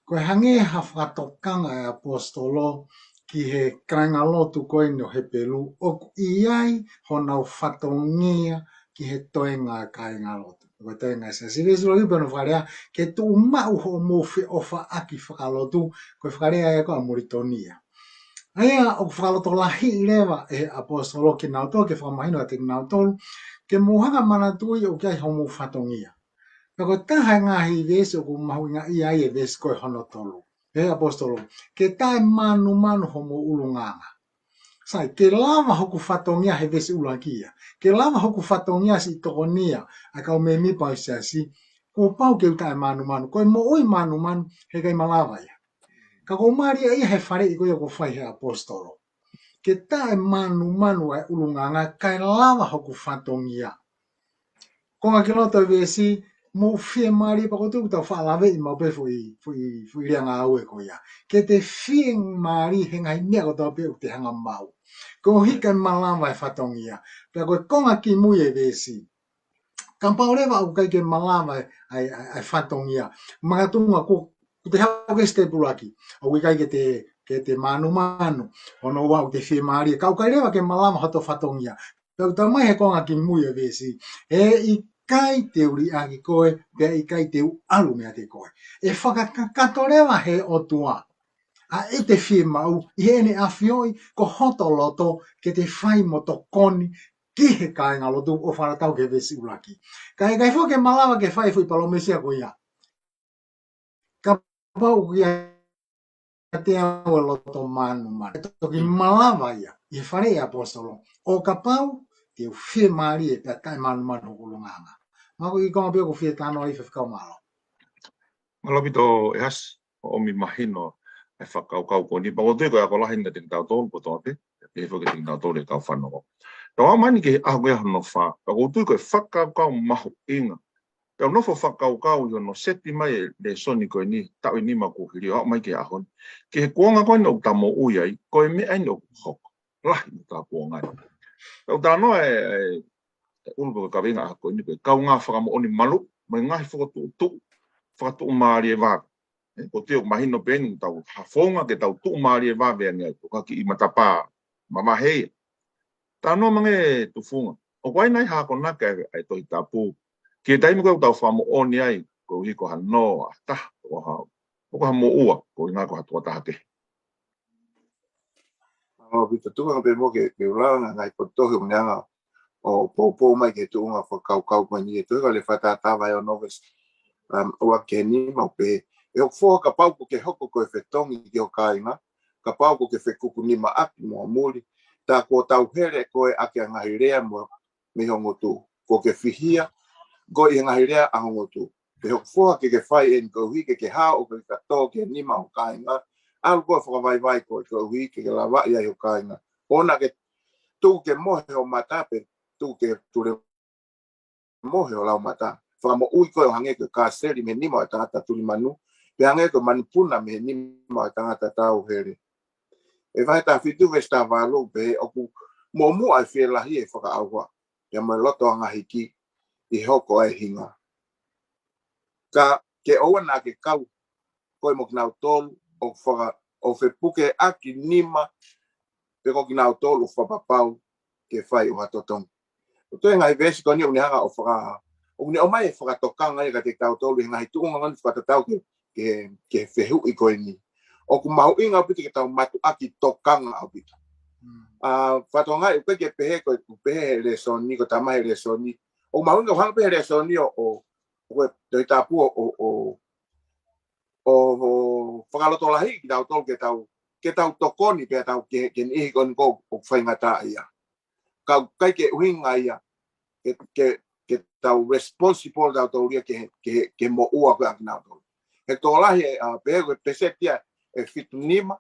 Ko e hangē ha fakatokanga ʻa e ʻaposetolo ki he kāingalotu ko eni ʻo Hepelū, ʻoku ʻi ai honau fatongia ki he toenga ʻo e kāingalotu. Ko e toenga ʻa e siasi. Veesi ʻuluaki pea ʻoku fakalea, ke tuʻu maʻu hoʻomou feʻofaʻaki fakalotu, ko e fakalea ia ko ē ʻa Molitoni ia. ʻA ia ʻoku fakalotolahiʻi leva ʻe he ʻaposetolo kinautolu, ke fakamahino kiate kinautolu, ke mou hanga ʻo manatuʻi ʻoku ʻi ai hoʻomou fatongia. Pea ko e taha e ngaahi veesi ʻoku mahuʻingaʻia ai e veesi ko ē hono tolu. Pehē ʻe he ʻaposetolo, ke taʻemanumanu hoʻomou ʻulungaanga. Sai, ke lava hoku fatongia he veesi ʻuluaki ia. Ke lava hoku fatongia siʻi tokonia ʻa e kau mēmipa ʻo e siasi, kuo pau ke u taʻemanumanu. Ko e moʻui manumanu, heʻikai malava ia. Ka ʻoku mālie ia he faleʻi ko ia ʻoku fai ʻe he ʻaposetolo. Ke taʻemanumanu ʻa e ʻulungaanga, kae lava hoku fatongia. Konga ki loto e veesi, mou fiemālie, pea ʻoku ou tui ʻoku tau faʻa laveʻi maʻu pē foʻi, foʻi, foʻi lea ngāue ko ia. Ke te fiemālie he ngaahi meʻa kotoa pē ʻoku te hanga ʻo maʻu. Koeʻuhi kae malava e fatongia. Pea ko e konga kimui e veesi, kapau leva ʻoku ʻikai ke malava e, e, e, e fatongia. Makatuʻunga ʻoku, ʻoku te haʻu ki he sitepu ʻuluaki. ʻOku ʻikai ke te, ke te manumanu. Hono ua ʻoku te fiemālie. Ka ʻoku ʻikai leva ke malava hoto fatongia. Pea ʻoku talamai he konga kimui e veesi, heʻikai te u liʻaki koe, pea ʻikai te u ʻalu meiate koe. ʻE fakakakato leva he ʻOtua ʻa ʻete fiemaʻu ʻi heʻene ʻafioʻi ko hoto loto ke te fai mo tokoni ki he kāingalotu, ʻo fakatatau ki he veesi ʻuluaki. Ka ʻe ʻikai foki ke malava ke fai e foʻi palōmesi ko ia. Kapau ʻoku ʻiate au e loto manumanu. ʻE toki malava ia, ʻi he faleʻi ʻaposetolo. ʻO kapau te u fiemālie pea taʻemanumanu hoku ʻulungaanga. Mahalo ko e kiʻi konga pē ʻoku ou fie talanoa ai, Faifekau, mālō. Mālō ʻaupito ʻEhasi, ʻo ʻomi mahino e fakakaukau ko eni, pea ʻoku ou tui ko e ako lahi ʻiate kitautolu kotoa pē, pehē foki kiate kitautolu e kau fanongo. Tau aʻu mai eni ki he ʻaho ko ia hono fā, pea ʻoku ou tui ko e fakakaukau mahuʻinga. Pea u nofo fakakaukau ʻi hono seti mai e lēsoni ko eni, taʻu ʻe nima kuo hili ʻo aʻu mai ki he ʻaho ni. Ki he kuonga ko eni ʻoku tau moʻui ai, ko e meʻa eni ʻoku hoko. Lahi ʻoku tau kuonga ai. Pea u talanoa e, e, e ʻulu pe ko e kaveinga ʻaho ko eni, ko e kaungā fakamoʻoni maluʻi, mo e ngaahi fokotuʻutuʻu fakatuʻumālie vave. ʻE, ʻoku ou tui ʻoku mahino pē eni ʻoku tau ha founga ke tau tuʻumālie vave ange ai, ko e kiʻi matapā mavahe ia. Talanoa mai ange Tufunga. ʻOku ʻi ai nai ha akonaki ʻa e, ʻa e Tohi Tapu ki he taimi ko ē ʻoku tau fakamoʻoni ai, koeʻuhi ko ha nō ʻa ha taha, ʻo ha, ʻo ko ha moʻua, koeʻuhi ko ha tokotaha kehe. Mālō ʻaupito. Tuku ange pē muʻa ke, ke u lau ʻa e ngaahi potu tohi ʻoku ne hanga ʻo poupou mai ki he tuʻunga fakakaukau ko eni, ʻi he tohi ko ē ʻa Lefakatatā vahe ono veesi, um, ua ki he nima, ʻoku pehē, ʻe hoku foha, kapau kuo ke hoko ko e fetongi ki ho kāinga, kapau kuo ke fekuku nima ʻaki mo ha muli, tā kuo tauhele koe ʻaki ʻa e ngaahi lea mo mei ho ngutu. Kuo ke fihia koe ʻi he ngaahi lea ʻa ho ngutu. Pea ʻe hoku foha, ke ke fai eni koeʻuhi ke ke hao ʻo ke fakatō ki he nima ʻo ho kāinga. ʻAlu koe ʻo fakavaivai koe koeʻuhi ke ke lavaʻi ai ho kāinga. ʻOua naʻa ke tuku ke mohe ho mata, pe tuku ke tulemohe ho laumata. Fakamoʻui koe ʻo hangē ko e kāseli mei he nima ʻo e tangata tulimanu, pe hangē ko e manupuna mei he nima ʻo e tangata tauhele. ʻI he vahe taha fitu veesi taha valu pehē, ʻoku muʻomuʻa e fielahi ʻi he fakaʻauha, pea mo e loto anga hiki ʻi he hoko ʻa e hinga. Ka ke ʻoua naʻa ke kau koe mo kinautolu ʻoku faka-, ʻoku fepuke ʻaki nima, pe ko kinautolu ʻoku fakapapau ke fai ʻo ha totongi. ʻOku toe ngaahi veesi ko eni ʻoku ne hanga ʻo faka-, ʻoku ne ʻomai e fakatokanga ia kiate kitautolu ʻi he ngaahi tuʻunga ko eni fakatatau ki he, ki he, ki he fehuʻi ko eni. ʻOku mahuʻinga ʻaupito ke tau mātuʻaki tokanga ʻaupito. Mm. ʻA, fakatokangaʻi, ʻoku ʻikai ke pehē ko e, ʻoku pehē he lēsoni, ko e talamai he lēsoni. ʻOku mahuʻinga ʻo hanga pē he lēsoni ʻo, ʻo, ʻo ko e Tohi Tapu ʻo, ʻo, ʻo, ʻo, ʻo fakalotolahiʻi kitautolu ke tau, ke tau tokoni pea tau ke, ke niʻihi ko eni ʻoku faingataʻaʻia. Ka ʻoku ʻikai ke ʻuhinga ia ke, ke, ke tau responsible tautolu ia ke, ke, ke moʻua ko ē ʻa kinautolu. He tokolahi, ʻa, pehē ko e peseti ia ʻe fitu nima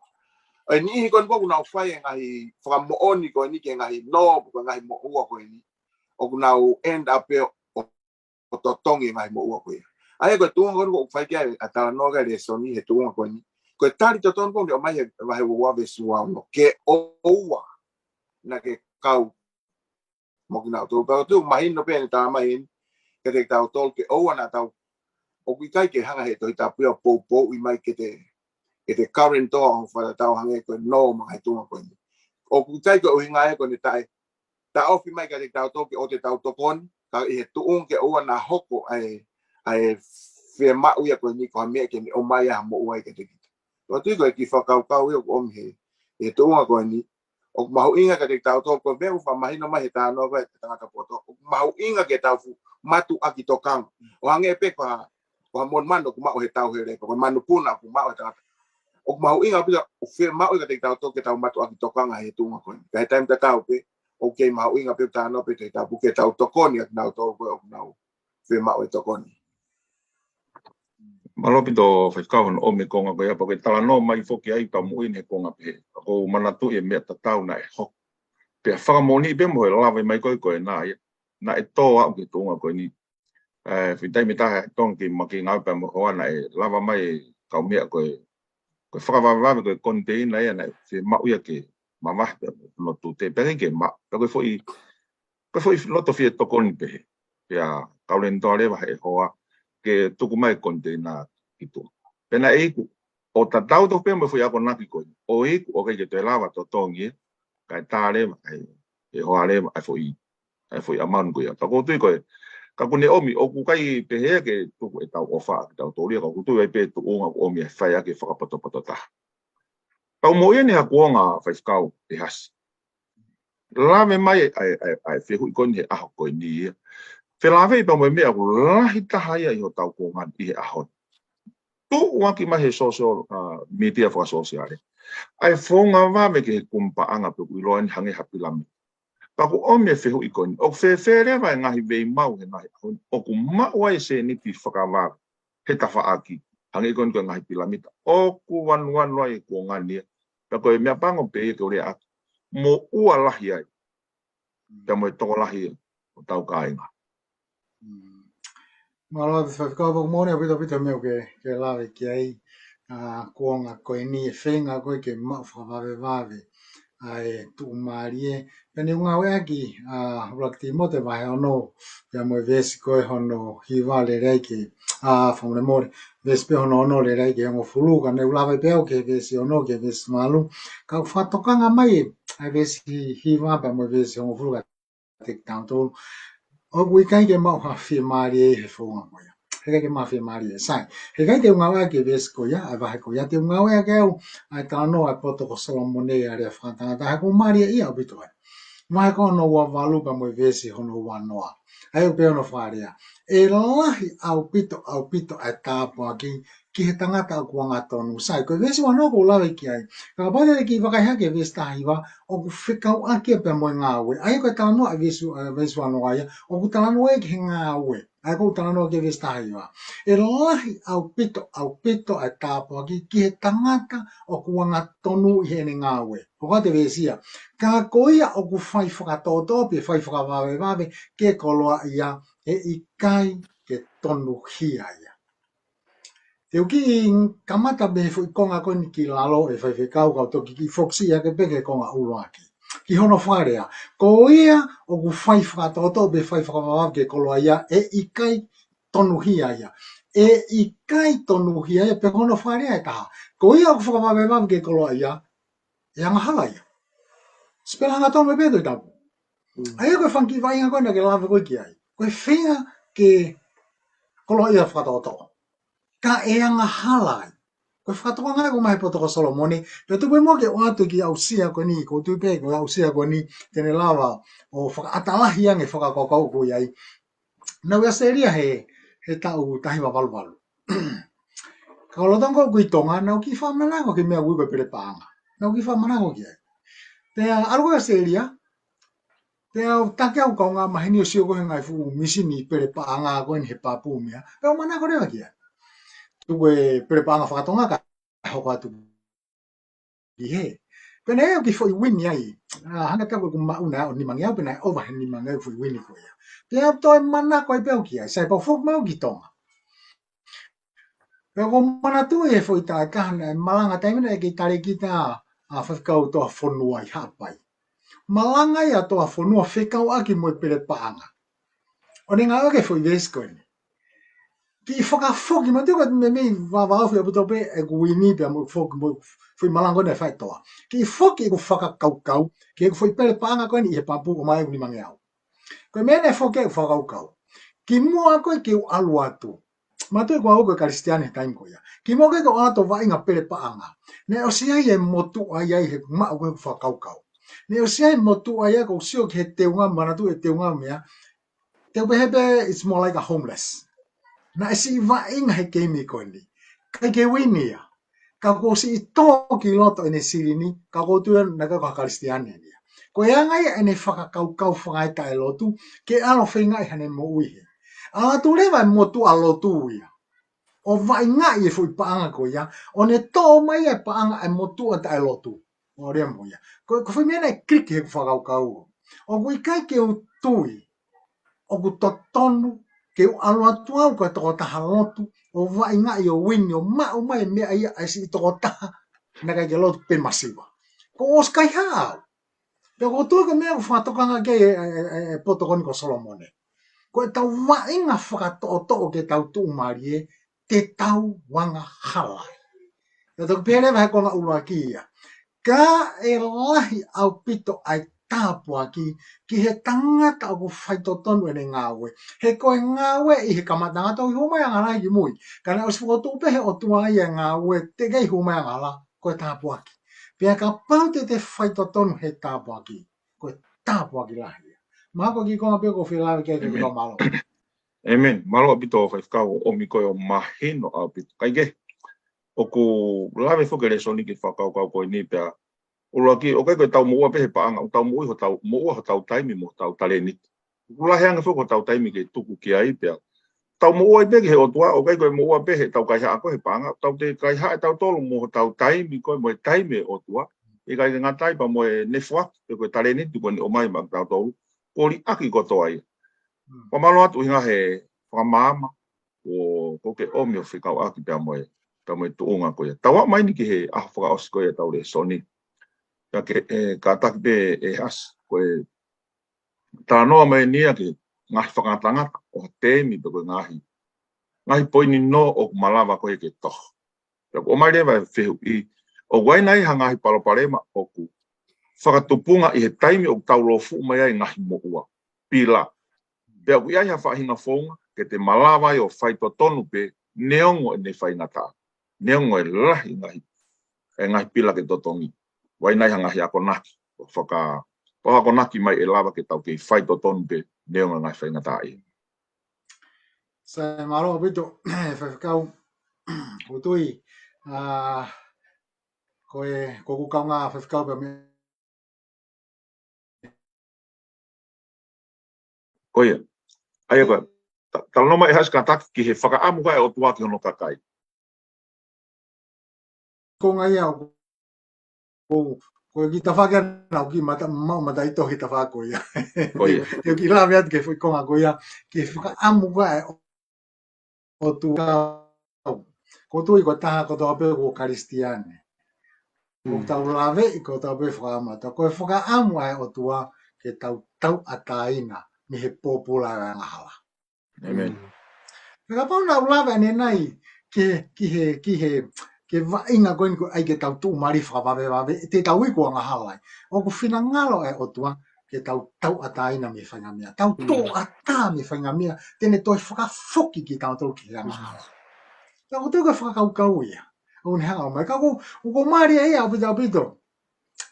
ʻo e niʻihi ko eni ʻoku nau fai e ngaahi fakamoʻoni ko eni ki he ngaahi nō, ko e ngaahi moʻua ko eni, ʻoku nau end up ʻo, ʻo ʻo totongi e ngaahi moʻua ko ia. ʻA ia ko e tuʻunga ko eni ʻoku fai ki ai ʻa e talanoa ki he lēsoni he tuʻunga ko eni. Ko e tali totonu ko eni ʻoku ʻomai he vahe ua ua veesi ua ono. Ke ʻoua naʻa ke kau mo kinautolu. Pea ʻoku ou tui ʻoku mahino pē ʻene talamai eni kiate kitautolu ke ʻoua naʻa tau, ʻoku ʻikai ke hanga he Tohi Tapu ia ʻo poupouʻi mai ke te, ke te guarantor ʻo fakatatau hangē ko e nō mo e ngaahi tuʻunga ko eni. ʻOku ʻikai ko e ʻuhinga ia ko ʻene taʻe, taʻofi mai kiate kitautolu ke ʻoua te tau tokoni, ka ʻi he tuʻunga ke ʻoua naʻa hoko ʻa e, ʻa e fiemaʻu ia ko eni ko ha meʻa ke ne ʻomai ʻa e moʻua ia kiate kita. ʻOku ou tui ko e kiʻi fakakaukau ia ʻoku ʻomi he, he tuʻunga ko eni, ʻoku mahuʻinga kiate kitautolu ko e meʻa ʻoku fakamahino mai he talanoa ko e tangata poto. ʻOku mahuʻinga ke tau fuʻu mātuʻaki tokanga. ʻO hangē pē ko ha, ko ha monumanu ʻoku maʻu he tauhele, ko e manupuna ʻoku maʻu he tangata. ʻOku mahuʻinga pē ʻoku fiemaʻu ia kiate kitautolu ke tau mātuʻaki tokanga he tuʻunga ko eni. Ka he taimi tatau pē, ʻoku kei mahuʻinga pē talanoa pē te tau puke tau tokoni ʻa kinautolu ko ē ʻoku nau fiemaʻu e tokoni. Mālō ʻaupito Faifekau hono ʻomi e konga ko ia, pea ko e talanoa mai foki ai tau muʻi he konga pehē. Ka ʻoku ou manatuʻi e meʻa tatau naʻe hoko. Pea fakamoʻoni pē mo e lave mai ko ē ko ē naʻe, naʻe tō aʻu ki he tuʻunga ko eni. ʻE, fai taimi ʻe taha ʻe Tonga ki Maʻake ngāue pea mo e hoa naʻe lava mai e kau meʻa ko e, ko e fakavavevave ko e koniteina ia naʻe fiemaʻu ia ke mavahe pea mo hono tute. Pea ʻikai ke maʻu, pea ko e foʻi, ko e foʻi loto fie tokoni pehē. Pea kau leni toa leva he hoa ke tuku mai e koniteina ki tuʻa. Pea naʻe iku, ʻo tatau tofu pē mo e foʻi akonaki ko ē. ʻO iku, ʻo ʻikai ke toe lava totongi ia, kae tā leva, ʻa e, ʻe hoa leva, ʻa e foʻi, ʻa e foʻi amount ko ia. Ka ʻoku ou tui ko ē, ka ʻoku ne ʻomi, ʻoku ʻikai pehē ke tuku ʻetau ʻofa, ke tau tōlia, ka ʻoku ou tui ai pē tuʻunga ʻoku ʻomi ʻe fai ʻaki e fakapotopoto taha. Tau moʻui eni ha kuonga Faifekau ʻe hasi. Lave mai ʻa e, ʻa e, ʻa e fehuʻi ko eni he ʻaho ko eni ia. Felāveʻi pea mo e meʻa ʻoku lahi taha ia ʻi hotau kuonga ni ʻi he ʻaho ni. Tuʻuaki mai he social, uh, media fakasōsiale. ʻA e founga vave ki he kumi paʻanga pea ʻoku ʻiloa eni hangē ha pilamita. Pea ʻoku ʻomi e fehuʻi ko eni. ʻOku fēfē leva e ngaahi veimau he ngaahi ʻaho ni. ʻOku maʻu ai e sēniti fakavave he tafaʻaki. Hangē ko eni ko e ngaahi pilamita. ʻOku vanuanu ai e kuonga ni ia. Pea ko e meʻa pango pē ia ke u lea atu. Moʻua lahi ai. Pea mo e tokolahi ia ʻo hotau kāinga. Mm. Mālō ʻaupito Faifekau, pea ʻoku moʻoni ʻaupito ʻaupito e meʻa ʻoku ke, ke lave ki ai, ʻa, kuonga ko eni e feinga ko ē ke maʻu fakavavevave ʻa e tuʻumālie. Pea ne u ngāueʻaki, ʻa, ʻUluaki Tīmote vahe ono, pea mo e veesi ko ē hono hiva lelei ke, ʻa, fakamolemole, veesi pē hono ono lelei ki he hongofulu, ka ne u lave pē au ki he veesi ono, ki he veesi valu. Ka ʻoku fakatokanga mai ʻa e veesi hiva pea mo e veesi hongofulu kiate kitautolu. ʻOku ʻikai ke maʻu ha fiemālie ʻi he founga ko ia. Heʻikai ke maʻu ha fiemālie, sai. Heʻikai te u ngāueʻaki e veesi ko ia, ʻa e vahe ko ia, te u ngāueʻaki au ʻa e talanoa ʻa e poto ko Solomone ʻi he lea fakatangata, he ʻoku mālie ia ʻaupito ai. Vahe ko hono ua valu pea mo e veesi hono ua noa. ʻA ia ʻoku pehē hono fakalea: ʻE lahi ʻaupito, ʻaupito ʻa e tāpuaki ki he tangata ʻoku angatonu. Sai, ko e veesi ua noa ʻoku ou lave ki ai. Ka kapau te ke vakai hake veesi taha hiva, ʻoku fekauʻaki ia pea mo e ngāue. ʻA ia ko e talanoa ʻa e veesi, ʻa e veesi ua noa ia, ʻoku talanoa ia ki he ngāue. ʻA ia ʻoku talanoa ki he veesi taha hiva. ʻE lahi ʻaupito, ʻaupito ʻa e tāpuaki ki he tangata ʻoku angatonu ʻi heʻene ngāue. Ko e veesi ia. Ka ko ia ʻoku fai fakatoʻotoʻo pe fai fakavavevave ke koloaʻia, ʻe ʻikai ke tonuhia ia. Te u kiʻi kamata mei he foʻi konga ko eni ki lalo ʻe Faifekau, ka u toki kiʻi fokisi hake pē ki he konga ʻuluaki. Ki hono fakalea. Ko ia ʻoku fai fakatoʻotoʻo pe fai fakavavevave ke koloaʻia, ʻe ʻikai tonuhia ia. ʻE ʻikai tonuhia ia, pe ko hono fakalea ʻe taha. Ko ia ʻoku fakavavevave ke koloaʻia, ʻe angahala ia. Sipela hangatonu pē Tohi Tapu. Mm. ʻA ia ko e fanga kiʻi vaʻinga ko ē naʻa ke lave ko ē ki ai. Ko e feinga ke koloaʻia fakatoʻotoʻo. Ka ʻe angahala ai. Ko e fakatokanga ia ʻoku ʻomai he poto ko Solomone. Pea tuku pē muʻa ke u ʻoatu e kiʻi aʻusia ko eni, ʻoku ou tui pē ko e aʻusia ko eni te ne lava ʻo fakaʻatā lahi ange e fakakaukau ʻoku ʻi ai. Naʻa ku ʻi ʻAositelēlia he, he taʻu taha hiva valu valu. Ka ko e lolotonga ʻeku ʻi Tonga, naʻa ku kiʻi fakamanako ki he meʻa ʻoku ui ko e pele paʻanga. Naʻa ku kiʻi fakamanako ki ai. Pea ʻalu ko ē ki ʻAositelēlia, pea u taki au kaungā maheni ʻo sio ko ē he ngaahi fuʻu mīsini pele paʻanga ko eni he pāpū meʻa. Pea u manako leva ki ai. Tuku e pele paʻanga fakatonga kae hoko atu ki hē. Pea naʻe ʻi ai e kiʻi foʻi uini ai. ʻA, hangē ʻoku maʻu naʻe ʻo nimangeau, pea naʻe ʻova he nimangeau e foʻi uini ko ia. Pea toe manako ai pē au ki ai, sai pea u foki mai au ki Tonga. Pea ʻoku ou manatuʻi e foʻi taʻu ʻe taha naʻe malanga taimi naʻe kei talēkita ʻa Faifekau Toa Fonua ʻi Haʻapai. Malanga ia ʻa Toa Fonua fekauʻaki mo e pele paʻanga. ʻO ne ngāueʻaki e foʻi veesi ko eni. Kiʻi fakafoki, manatuʻi ko e meimei vavaofi ʻaupito pē ʻeku uini pea mo e foki mo e foʻi malanga ko ē naʻe fai ʻe Toa. Kiʻi foki ʻeku fakakaukau ki heʻeku foʻi pele paʻanga ko eni ʻi he pāpū ʻo maʻu ʻeku nimangeau. Ko e meʻa naʻe foki ʻeku fakakaukau. Kimuʻa ko ē ke u ʻalu atu. Mātuʻa ko au ko e Kalisitiane he taimi ko ia. Kimuʻa ko ē ke u ʻalu atu ʻo vaʻinga pele paʻanga. Naʻe ʻosi ʻi ai e motuʻa ia ʻi he maʻu ko ē ʻeku fakakaukau. Naʻe ʻosi ʻi ai e motuʻa ia ko u sio ki he teunga, manatu e teunga meʻa. Te u pehē pē, it's more like a homeless. Naʻe siʻi vaʻinga he keimi ko eni. ʻIkai ke wini ia. Ka kuo siʻi tō ki loto ʻene silini, ka ʻoku ou tui naʻe ʻikai ko ha Kalisitiane ia. Ko e anga ia ʻene fakakaukau fakaetaʻelotu, ke ʻalu ʻo feingaʻi haʻane moʻui hē. ʻAlu atu leva e motuʻa lotu ia. ʻO vaʻingaʻi e foʻi paʻanga ko ia, ʻo ne toʻo mai e paʻanga e motuʻa taʻelotu. ʻO lea mo ia. Ko, ko e foʻi meʻa naʻe click he fakakaukau. ʻOku ʻikai ke u tui ʻoku totonu ke u ʻalu atu au ko e tokotaha lotu, ʻo vaʻingaʻi ʻo wini ʻo maʻu mai e meʻa ia ʻa e siʻi tokotaha naʻe ʻikai ke lotu pe masiva. Ko ʻosi kaihaʻa au. Pea ʻoku ou tui ko e meʻa ʻoku fakatokanga ki ai e, e, e, e poto ko eni ko Solomone. Ko ʻetau vaʻinga fakatoʻotoʻo ke tau tuʻumālie, te tau angahala. Naʻe toki pehē leva he konga ʻuluaki ia. Ka ʻe lahi ʻaupito ʻa e tāpuaki ki he tangata ʻoku faitotonu ʻene ngāue. He ko e ngāue ʻi he kamataʻanga, toki hū mai angahala ki mui. Ka naʻe ʻosi fokotuʻu pē he ʻOtua ia e ngāue, teʻeki ai hū mai angahala, ko e tāpuaki. Pea kapau te te faitotonu he tāpuaki, ko e tāpuaki lahi ia. Mahalo ko e kiʻi konga pē ʻoku ou fie lave ki ai, ke kau mālō. ʻĒmeni. Mālō ʻaupito faifekau ʻomi ko ē ʻo mahino ʻaupito. Kae kehe, ʻoku lave foki e lēsoni ki he fakakaukau ko eni pea. ʻUluaki, ʻoku ʻikai ko e tau moʻua pē he paʻanga, ʻoku tau moʻui hotau, moʻua hotau taimi mo hotau talēniti. ʻOku lahi ange foki hotau taimi ke tuku ki ai pea. Tau moʻua ai pē ki he ʻOtua, ʻoku ʻikai ko e moʻua pē he tau kaihaʻa ko ē he paʻanga, tau toe kaihaʻa ʻe tautolu mo hotau taimi ko ē mo e taimi e ʻOtua. ʻIkai ke ngata ai pea mo e nefuaki, pe ko e talēniti ko eni ʻomai maʻa tautolu. Kuo liʻaki kotoa ia. Mm. Pea mālō atu ʻuhinga he fakamaama, ʻoku ke ʻomi ʻo fekauʻaki pea mo e, pea mo e tuʻunga ko ia. Tau aʻu mai eni ki he ʻaho fakaʻosi ko ia ʻetau lēsoni. Ka ke, e, kātaki pē ʻe Hasi, ko e talanoa mai eni ia ki he ngaahi fakangatangata ʻo ha teemi pe ko e ngaahi, ngaahi poini nō ʻoku malava ko ē ke toho. Pea ʻoku ʻomai leva e fehuʻi, ʻoku ʻi ai nai ha ngaahi palopalema ʻoku fakatupunga ʻi he taimi ʻoku tau lōfuʻu mai ai e ngaahi moʻua, pila. Pea ʻoku ʻi ai ha faʻahinga founga ke te malava ai ʻo faitotonu pē neongo ʻene faingataʻa, neongo e lahi ngaahi, e ngaahi pila ke totongi. ʻOku ʻi ai nai ha ngaahi akonaki, ʻo faka-, ʻo akonaki mai ʻe lava ke tau kei faitotonu pē neongo e ngaahi faingataʻa ia. Sai, mālō ʻaupito, faifekau. ʻOku ou tui, ā, ko e, ko ʻeku kaungā faifekau pea mei Ko ia. ʻA ia ko e, ta-, talanoa mai ʻe Hasi kātaki ki he fakaʻamu ko ē ʻa e ʻOtua ki hono kakai. Ko e ngaahi ʻaho ko, ko e kiʻi tafaʻaki ʻana ʻoku kiʻi mata, ma-, mataʻitohi tafaʻaki ko ia. Ko ia. Te u kiʻi lave atu ki he foʻi konga ko ia, ki he fakaʻamu ko ē ʻa e ʻOtua. ʻOku ou tui ko e taha kotoa pē ʻoku Kalisitiane. ʻOku Mm. tau laveʻi kotoa pē fakaʻamu ʻa e ʻOtua, ko e fakaʻamu ʻa e ʻOtua ke tau tauʻatāina mei he pōpula ʻo e angahala. ʻĒmeni. Mm. Pea kapau naʻa ku lave ʻanenai ki he, ki he, ki he, ki he vaʻinga ko eni ko e ʻai ke tau tuʻumālie fakavavevave, te tau iku angahala ai. ʻOku finangalo e ʻOtua ke tau tauʻatāina mei he faʻahinga meʻa. Tau Mm. tauʻatā mei he faʻahinga meʻa, te ne toe fakafoki kitautolu ki he angahala. Ka ʻoku ou tui ko e fakakaukau ia ʻoku ne hanga ʻo mai. Ka ʻoku, ʻoku mālie ia ʻaupito, ʻaupito.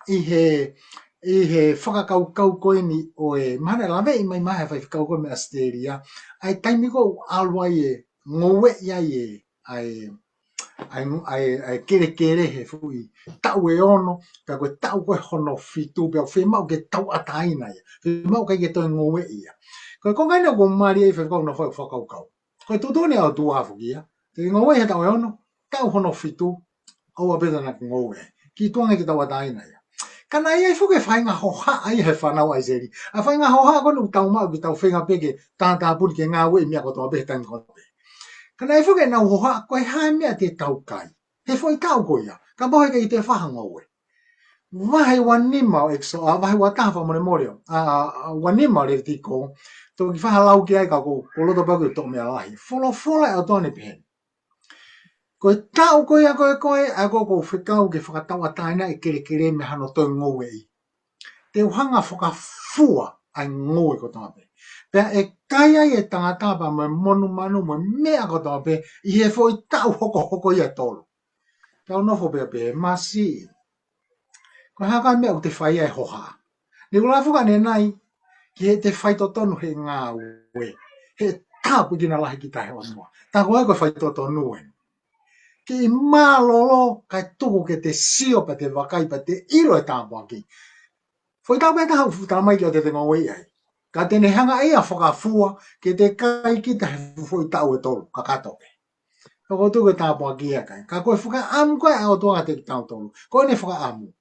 ʻI he, ʻi he fakakaukau ko eni ʻo e, mahalo naʻe laveʻi mai mai he faifekau ko ē mei ʻAositelēlia, ʻa e taimi ko ē ʻoku ʻalu ai e, ngoueʻi ai e, ʻa e, ʻa e, ʻa e, ʻa e kelekele he foʻi taʻu ʻe ono, pea ko e taʻu ko ē hono fitu, pea fiemaʻu ke tauʻatāina ia. Fiemaʻu ʻikai ke toe ngoueʻi ia. Ko e konga eni ʻoku mālie ʻi he faifekau naʻe fai e fakakaukau. Ko e tuʻutuʻuni ʻa e ʻOtua foki ia. Te ke ngoueʻi he taʻu ʻe ono, taʻu hono fitu, ʻoua pē te na ke ngoue. Kiʻi tuʻunga ke tauʻatāina ia. Ka naʻe ʻi ai foki e faʻahinga hohaʻa ia he fānau ʻa ʻIsileli. ʻA e faʻahinga hohaʻa ko eni ʻoku tau maʻu ke tau feinga pē ke tātāpuni ke ngāueʻi e meʻa kotoa pē he taimi kotoa pē. Ka naʻe ʻi ai foki ʻenau hohaʻa ko e hā e meʻa te tau kai he foʻi taʻu ko ia. Kapau heʻikai toe fai ha ngoue. Vahe ua nima ʻo ʻEkiso-, ʻa, vahe ua taha fakamolemole ʻo, ʻa, ʻa, ʻa, ua nima ʻo Levitiko, toki fai ha lau ki ai ka ʻoku, ʻoku ou loto pē au ke u toʻo meʻa lahi. Folofola ʻa e ʻOtua ʻoku ne pehē ni. Ko e taʻu ko ia ko ē, ko ē, ʻa ē ʻoku ou fekau ke fakatauʻatāina e kelekele mei hano toe ngoueʻi. Te u hanga ʻo fakafua ʻa e ngoue kotoa pē. Pea ʻe kai ai e tangata pea mo e monumanu mo e meʻa kotoa pē ʻi he foʻi taʻu hokohoko ia ʻe tolu. Tau nofo pē pē, masiʻi. Ko e hā e meʻa ʻoku te fai ai hoha? Ne u lave ʻanenai ki heʻete faitotonu he ngāue. He tāpuekina lahi kita he ʻOtua. Tā ko e ko e faitotonu ē. Ke mālōlō kae tuku ke te sio pea te vakai pea te ʻilo e tāpuaki. Foʻi taʻu pē taha ʻoku futa mai ke ʻoua te te ngāue ai. Ka te ne hanga ia ʻo fakafua ke te kai kita he foʻi taʻu ʻe tolu, kakato pē. Ka ko e tuku e tāpuaki ia kai. Ka ko e fakaʻamu ko ē ʻa e ʻOtua kiate kitautolu. Ko ʻene fakaʻamu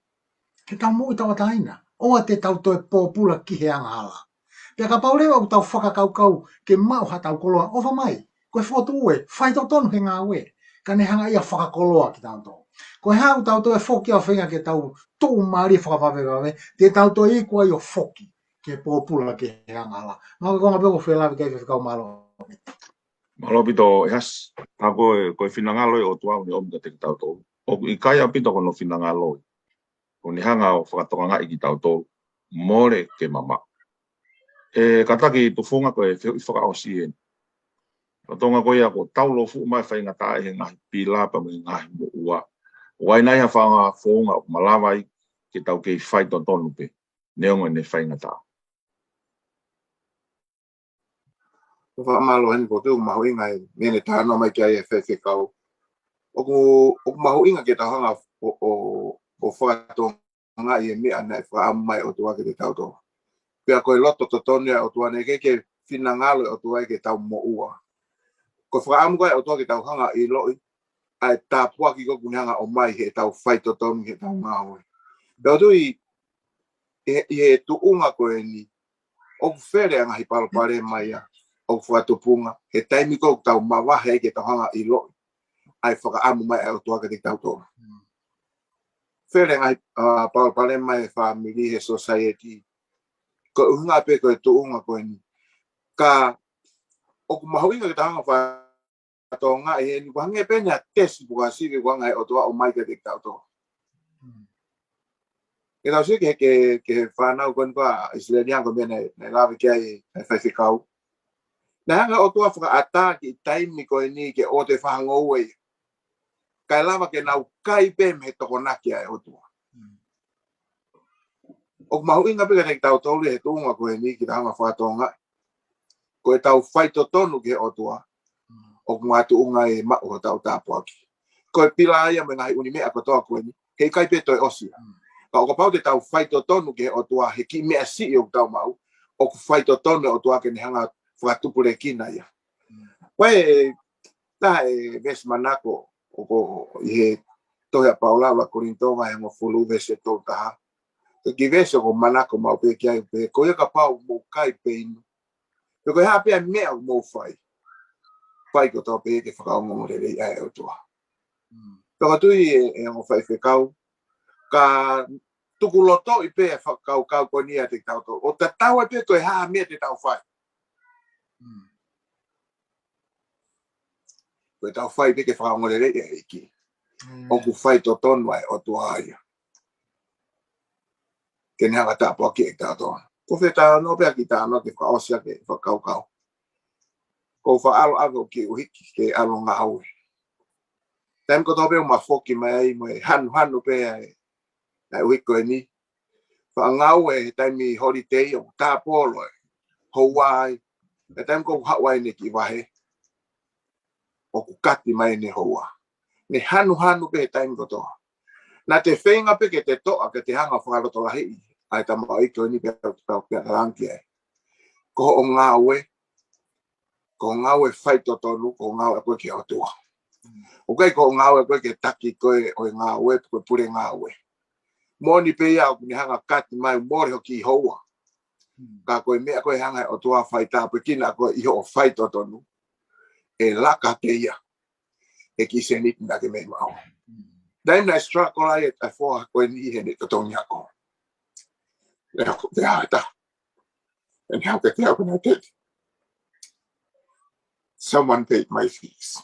ke tau moʻui tauʻatāina. ʻOua te tau toe pōpula ki he angahala. Pea kapau leva ʻoku tau fakakaukau ke maʻu haʻatau koloa, ʻofa mai. Ko e fotu ē, faitotonu he ngāue. Ka ne hanga ia ʻo fakakoloa kitautolu. Ko e hā ʻoku tau toe foki ʻo feinga ke tau tuʻumālie fakavavevave, te tau toe iku ai ʻo foki ke pōpula ki he angahala. Mahalo ko e konga pē ʻoku ou fie lave ki ai, Faifekau, mālō. Mālō ʻaupito, ʻEhasi. Ka ko e, ko e finangalo ʻo e ʻOtua ʻoku ne ʻomi kiate kitautolu. ʻOku ʻikai ʻaupito ko hono finangalo ia ʻoku ne hanga ʻo fakatokangaʻi kitautolu, mole ke mamaʻo. ʻE, kātaki tufunga, ko e fehuʻi fakaʻosi eni. Lolotonga ko ia kuo tau lōfuʻu mai e faingataʻa ʻi he ngaahi pila pea mo e ngaahi moʻua, ʻoku ʻi ai nai ha faʻahinga founga ʻoku malava ai ke tau kei faitotonu pē neongo ʻene faingataʻa? Ko e fakamālō eni, ko e tuʻu mahuʻinga e meʻa ne talanoa mai ki ai e Faifekau. ʻOku, ʻoku mahuʻinga ke tau hanga ʻo, ʻo, ʻo fakatokangaʻi e meʻa naʻe fakaʻamu mai e ʻOtua kiate kitautolu. Pea ko e loto totonu ia ʻo e ʻOtua, naʻe ʻikai ke finangalo e ʻOtua ia ke tau moʻua. Ko e fakaʻamu ko ē ʻa e ʻOtua ke tau hanga ʻo ʻiloʻi ʻa e tāpuaki ko ē ʻoku ne hanga ʻo ʻomai heʻetau faitotonu, heʻetau ngāue. Pea ʻoku ou tui ʻi he, ʻi he tuʻunga ko eni, ʻoku fele ʻa e ngaahi palopalema ia ʻoku fakatupunga he taimi ko ē ʻoku tau mavahe ai ke tau hanga ʻo ʻiloʻi ʻa e fakaʻamu mai ʻa e ʻOtua kiate kitautolu. Fele e ngaahi, ā, palopalema he fāmili, he society. Ko e ʻuhinga pē ko e tuʻunga ko eni. Ka ʻoku mahuʻinga ke tau hanga ʻo fakatokangaʻi heni, ʻoku hangē pē eni ha tesi pe ko ha sivi ʻoku hanga ʻe he ʻOtua ʻo ʻomai kiate kitautolu. Ke tau sio ki he, ki he, ki he fānau ko eni ko ē ʻa ʻIsileli, ko e meʻa naʻe, naʻe lave ki ai e Faifekau. Naʻe hanga ʻe he ʻOtua ʻo fakaʻatā e kiʻi taimi ko eni ke ʻoua toe faʻa ngoue ia, kae lava ke nau kai pē mei he tokonaki ʻa e ʻOtua. ʻOku mahuʻinga pē kiate kitautolu he tuʻunga ko eni ke tau hanga ʻo fakatokangaʻi ko ʻetau faitotonu ki he ʻOtua ʻoku makatuʻunga e maʻu hotau tāpuaki. Ko e pila ia mo e ngaahi ʻū meʻa kotoa ko eni, heʻikai pē toe ʻosi ia. Ka ʻo kapau te tau faitotonu ki he ʻOtua he kiʻi meʻa siʻi ʻoku tau maʻu, ʻoku faitotonu e ʻOtua ke ne hanga ʻo fakatupulekina ia. Ko e taha e veesi manako ʻoku ʻi he tohi ʻa Paula ʻi he ʻuluaki Kolinitō vahe hongofulu veesi tolu taha. Ko e kiʻi veesi ʻoku ou manako maʻu pē ki ai, pehē, ko ia kapau ʻoku mou kai pe inu, pe ko e hā pē ʻa e meʻa ʻoku mou fai, fai kotoa pē ke fakaongoongo lelei ʻa e ʻOtua. Pea ʻoku ou tui ʻe, ʻe ongo Faifekau, ka tuku lotoʻi pē e fakakaukau ko eni ʻiate kitautolu, ʻo tatau ai pē ko e hā e meʻa te tau fai, ko ʻetau fai pē ke fakaongoongo lelei e ʻEiki. ʻOku faitotonu ʻa e ʻOtua ia ke ne hanga ʻo tāpuakiʻi kitautolu. Ko e fetano pē ʻa e kiʻi talanoa ke fakaʻosi ʻaki e fakakaukau. Ko e faʻa ʻalu ʻa e kiʻi ʻuhiki ke ʻalu ngāue. Taimi kotoa pē ʻoku ma foki mai ai mo e hanuhanu pē ʻa e, ʻa e ʻuhiki ko eni. Faʻa ngāue he taimi holiday ʻoku tāpolo e houa ai. He taimi ko ē ʻoku haʻu ai ʻene kiʻi vahe, ʻoku kati mai ʻene houa. Ne hanuhanu pē he taimi kotoa. Naʻa te feinga pē ke te toʻa ke te hanga ʻo fakalotolahiʻi ʻa e tamaioʻeiki ko eni pea, pea, pea langi ai. Ko hoʻo ngāue, ko hoʻo ngāue faitotonu, ko hoʻo ngāue ko ē ki he ʻOtua. ʻOku ʻikai ko hoʻo ngāue ko ē ki he taki ko ē ʻo e ngāue, ko e pule ngāue. Moʻoni pē ia ʻoku ne hanga ʻo kati mai, mole hoʻo kiʻi houa. Ka ko e meʻa ko ē ʻe hanga ʻe he ʻOtua ʻo fai tāpuekina koe ʻi hoʻo faitotonu, ʻe laka atu ia he kiʻi seniti naʻa ke mei maʻu. Taimi naʻe struggle ai e foha ko eni heʻene totongi ako, ʻe hoko pē ʻa e taha, ʻe ne hanga ʻo kei ako na teti. Someone paid my fees.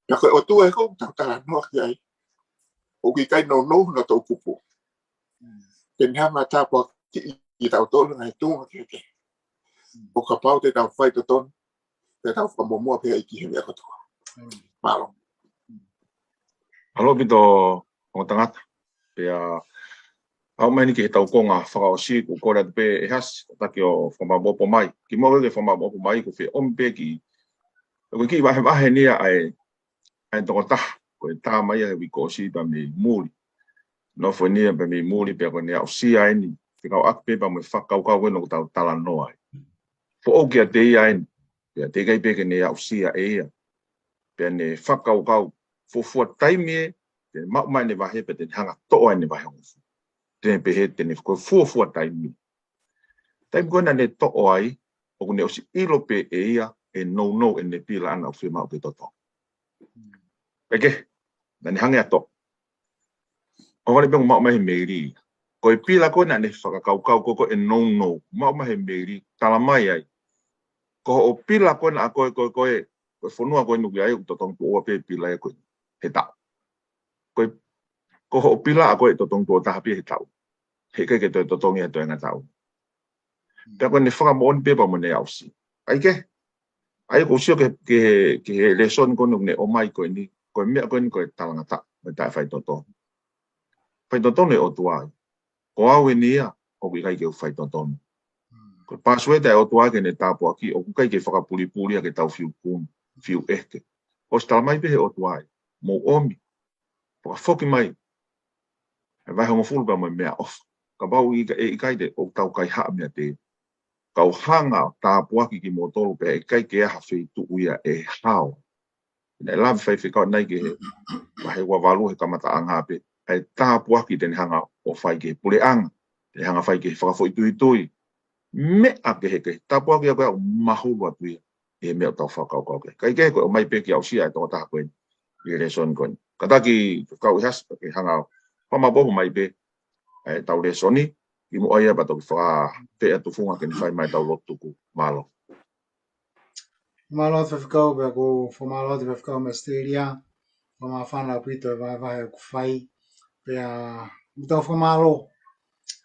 Pea ko e ʻOtua ē ʻoku tau talanoa ki ai, ʻoku ʻikai nounou hono toʻukupu ke ne hanga ʻo tāpuakiʻi kiʻi kitautolu he ngaahi tuʻunga kehekehe. ʻO kapau te tau faitotonu, te tau fakamuʻomuʻa pē ʻEiki he meʻa kotoa. Mālō. Mālō ʻaupito ongo tangata. Pea aʻu mai eni ki he tau konga fakaʻosi, ʻoku ou kole atu pē ʻEhasi, taki ʻo fakamaʻopoʻopo mai. Kimuʻa ke fakamaʻopoʻopo mai, ʻoku ou fie ʻomi pē kiʻi, ʻoku kiʻi vahevahe eni ia ʻa e, ʻa e tokotaha, ko e tā mai ia he uike kuo ʻosi pea mei muli. Nofo eni ia pea mei muli, pea ko ʻene aʻusia eni, fekauʻaki pē pea mo e fakakaukau ko eni ʻoku tau talanoa ai. Foʻou kiate ia eni, pea teʻeki ai pē ke ne aʻusia ʻe ia. Pea ne fakakaukau, fuofua taimi ē, te ne maʻu mai ʻene vahe pea te ne hanga toʻo ai ʻene vahe hongofulu. Te ne pehē, te ne ko e fuofua taimi. Taimi ko ē naʻa ne toʻo ai, ʻoku ne ʻosi ʻilo pē ʻe ia ʻe nounou ʻene pila ʻana ʻoku fiemaʻu ke totongi. Pea ke, naʻa ne hanga ʻo toʻo. ʻO vale pē ʻoku maʻu mai he meili. Ko e pila ko ē naʻa ne fakakaukau ko ē ko ē ʻe nounou, maʻu mai he meili, tala mai ai. Ko hoʻo pila ko ē naʻa ko ē, ko ē, ko ē, ko e fonua ko ē ʻoku ʻi ai ʻoku totongi tuʻo ua pē pila ē ko ē he taʻu. Ko e, ko hoʻo pila ʻa ko ē ʻe totongi tuʻo taha pē he taʻu. Heʻikai ke toe totongi he toenga taʻu. Pea ko ʻene fakamoʻoni pē pea mo ʻene aʻusia. ʻAi ke, ʻai ʻoku ou sio ki he, ki he, ki he lēsoni ko eni ʻoku ne ʻomai ko eni, ko e meʻa ko eni ko e talangataʻa, mo e taʻefaitotonu. Faitotonu e ʻOtua ai. Ko au eni ia, ʻoku ʻikai ke u faitotonu. Ko e pāsueta e ʻOtua ke ne tāpuaki, ʻoku ʻikai ke fakapulipuli ia ke tau fiu kumi, fiu ʻeke. ʻOsi tala mai pē he ʻOtua ai, mou ʻomi, fakafoki mai, he vahe hongofulu pea mo e meʻaʻofa. Kapau ʻe ʻikai te ʻoku tau kaihaʻa meiate ia. Kau hanga ʻo tāpuaki kimoutolu pea ʻikai ke ʻi ai ha feituʻu ia ʻe hao. Naʻe lave faifekau ʻanenai ki he vahe ua valu he kamataʻanga pē. ʻA e tāpuaki te ne hanga ʻo fai ki he puleʻanga. Te ne hanga fai ki he fakafoʻituitui. Meʻa kehekehe. Tāpuaki ʻa ko ē ʻoku mahulu atu ia. ʻI he meʻa ʻoku tau fakakaukau ki ai. Kae kehe ko e ʻomai pē ke aʻusia e tokotaha ko eni. ʻI he lēsoni ko eni. Kātaki kau ʻEhasi ke hanga ʻo fakamaʻopoʻopo mai pē. ʻA e tau lēsoni. Kimuʻa ia pea toki fakafeʻiloaki tufunga ke ne fai mai tau lotu tuku. Mālō. Mālō atu faifekau pea ʻoku ou fakamālō atu faifekau mei ʻAositelēlia. Fakamāfana ʻaupito e vahevahe ʻoku fai. Pea ʻoku tau fakamālō.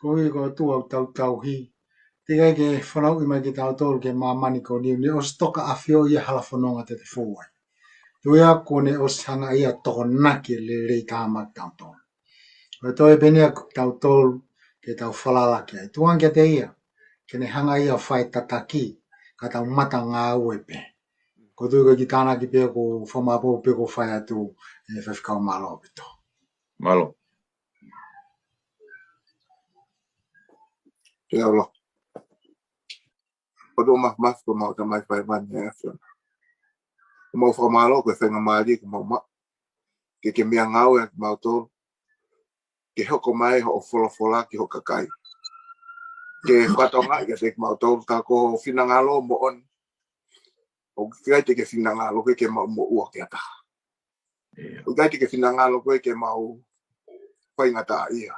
Koeʻuhi ko e ʻOtua ʻoku tau tauhi. Teʻeki ai ke fanauʻi mai kitautolu ki māmani ko eni, ne ʻosi toka ʻafio ia hala fononga te te fou ai. Tuʻu ia kuo ne ʻosi hanga ia ʻo tokonaki e lelei taha maʻa kitautolu. Ko e toe pē eni ʻa kitautolu ke tau falala ki ai. Tuʻunga kiate ia, ke ne hanga ia ʻo fai tataki, ka tau mata ngāue pē. Ko e tuʻu ko e kiʻi tānaki pē ʻoku ou fakamālō pē ʻoku ou fai atu ʻe faifekau, mālō ʻaupito. Mālō. Ke ʻalu. ʻOtua Māfimafi ko homau Tamai Faivani ʻi he ʻAfiona. ʻOku mau fakamālō ko e faingamālie ʻoku mau maʻu. Ke ke meʻangāue ʻaki kimautolu. Ke hoko mai hoʻo folofola ki ho kakai. Ke fakatokangaʻi kiate kimautolu ka ko ho finangalo moʻoni. ʻOku ʻikai te ke finangalo koe ke mau moʻua ki ha taha. ʻOku ʻikai te ke finangalo koe ke mau faingataʻaʻia.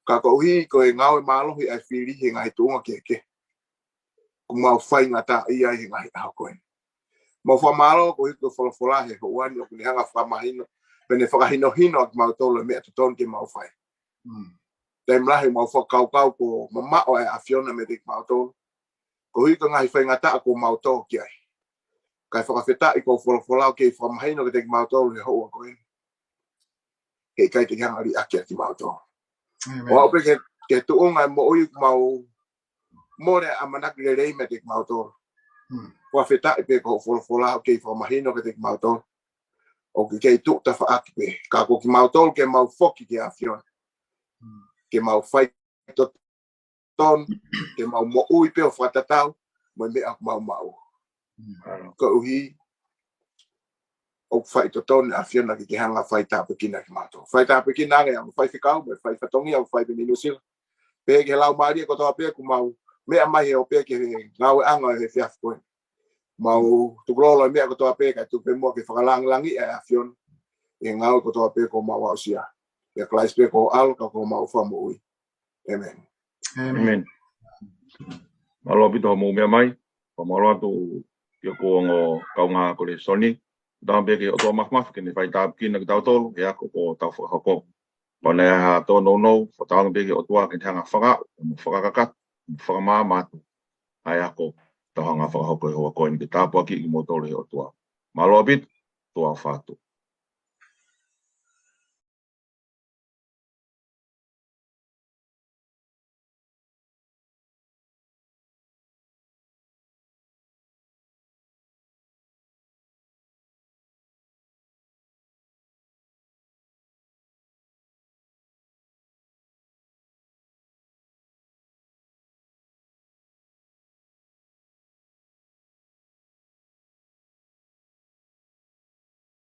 Ka koeʻuhi ko e ngāue mālohi ʻa e fili he ngaahi tuʻunga kehekehe. ʻOku mau faingataʻaʻia ʻi he ngaahi ʻaho ko eni. Mau fakamālō koeʻuhi ko e folofola he houa ni ʻoku ne hanga fakamahino. Pea ne fakahinohino ʻaki kimautolu e meʻa totonu ke mau fai. Taimi lahi mau fakakaukau kuo mamaʻo ʻa e ʻAfiona meiate kimautolu. Koeʻuhi ko e ngaahi faingataʻa kuo mau tō ki ai. Kae fakafetaʻi ko e folofola ʻoku kei fakamahino kiate kimautolu he houa ko eni. Heʻikai te ke hanga liʻaki ʻa kimautolu. ʻO aʻu pē ki he, ki he tuʻunga e moʻui ʻoku mau mole ʻamanaki lelei meiate kimautolu. Fakafetaʻi pē ko e folofola ʻoku kei fakamahino kiate kimautolu. ʻOku kei tuʻu tafaʻaki pē. Ka ko kimautolu ke mau foki ki he ʻAfiona. Ke mau fai totonu, ke mau moʻui pē ʻo fakatatau mo e meʻa ʻoku mau maʻu. Koeʻuhi ʻoku fai totonu e ʻAfiona ke ke hanga fai tāpuekina kimautolu. Fai tāpuekina ange ʻa e faifekau, mo e fai fatongia ʻoku fai pē mei Nuʻu Sila. Pehē ki he laumālie kotoa pē ʻoku mau meʻa mai he ope ki he ngāueʻanga he efiafi ko eni. Mau tukulolo e meʻa kotoa pē kae tuku pē muʻa ke fakalāngilangiʻi ʻa e ʻAfiona. ʻI he ngāue kotoa pē ʻoku mau aʻusia. ʻIa Kalaisi pē ko ho ʻAlo ka ko homau Fakamoʻui. ʻĒmeni. ʻĒmeni. Mālō ʻaupito hoʻomou meʻa mai. Fakamālō atu ki hoku ongo kaungā ko e lēsoni. Tau pehē ki he ʻOtua Māfimafi ke ne fai tāpuekina kitautolu he ako ʻoku tau fakahoko. ʻOua naʻa tōnounou, fakatauange pē ki he ʻOtua ke ne hanga ʻo fakaʻamu, mo fakakakato, mo fakamaama atu ʻa e ako ʻoku tau hanga ʻo fakahoko he houa ko eni. Ke tāpuakiʻi kimoutolu ʻe he ʻOtua. Mālō ʻaupito, tuʻa ʻofa atu.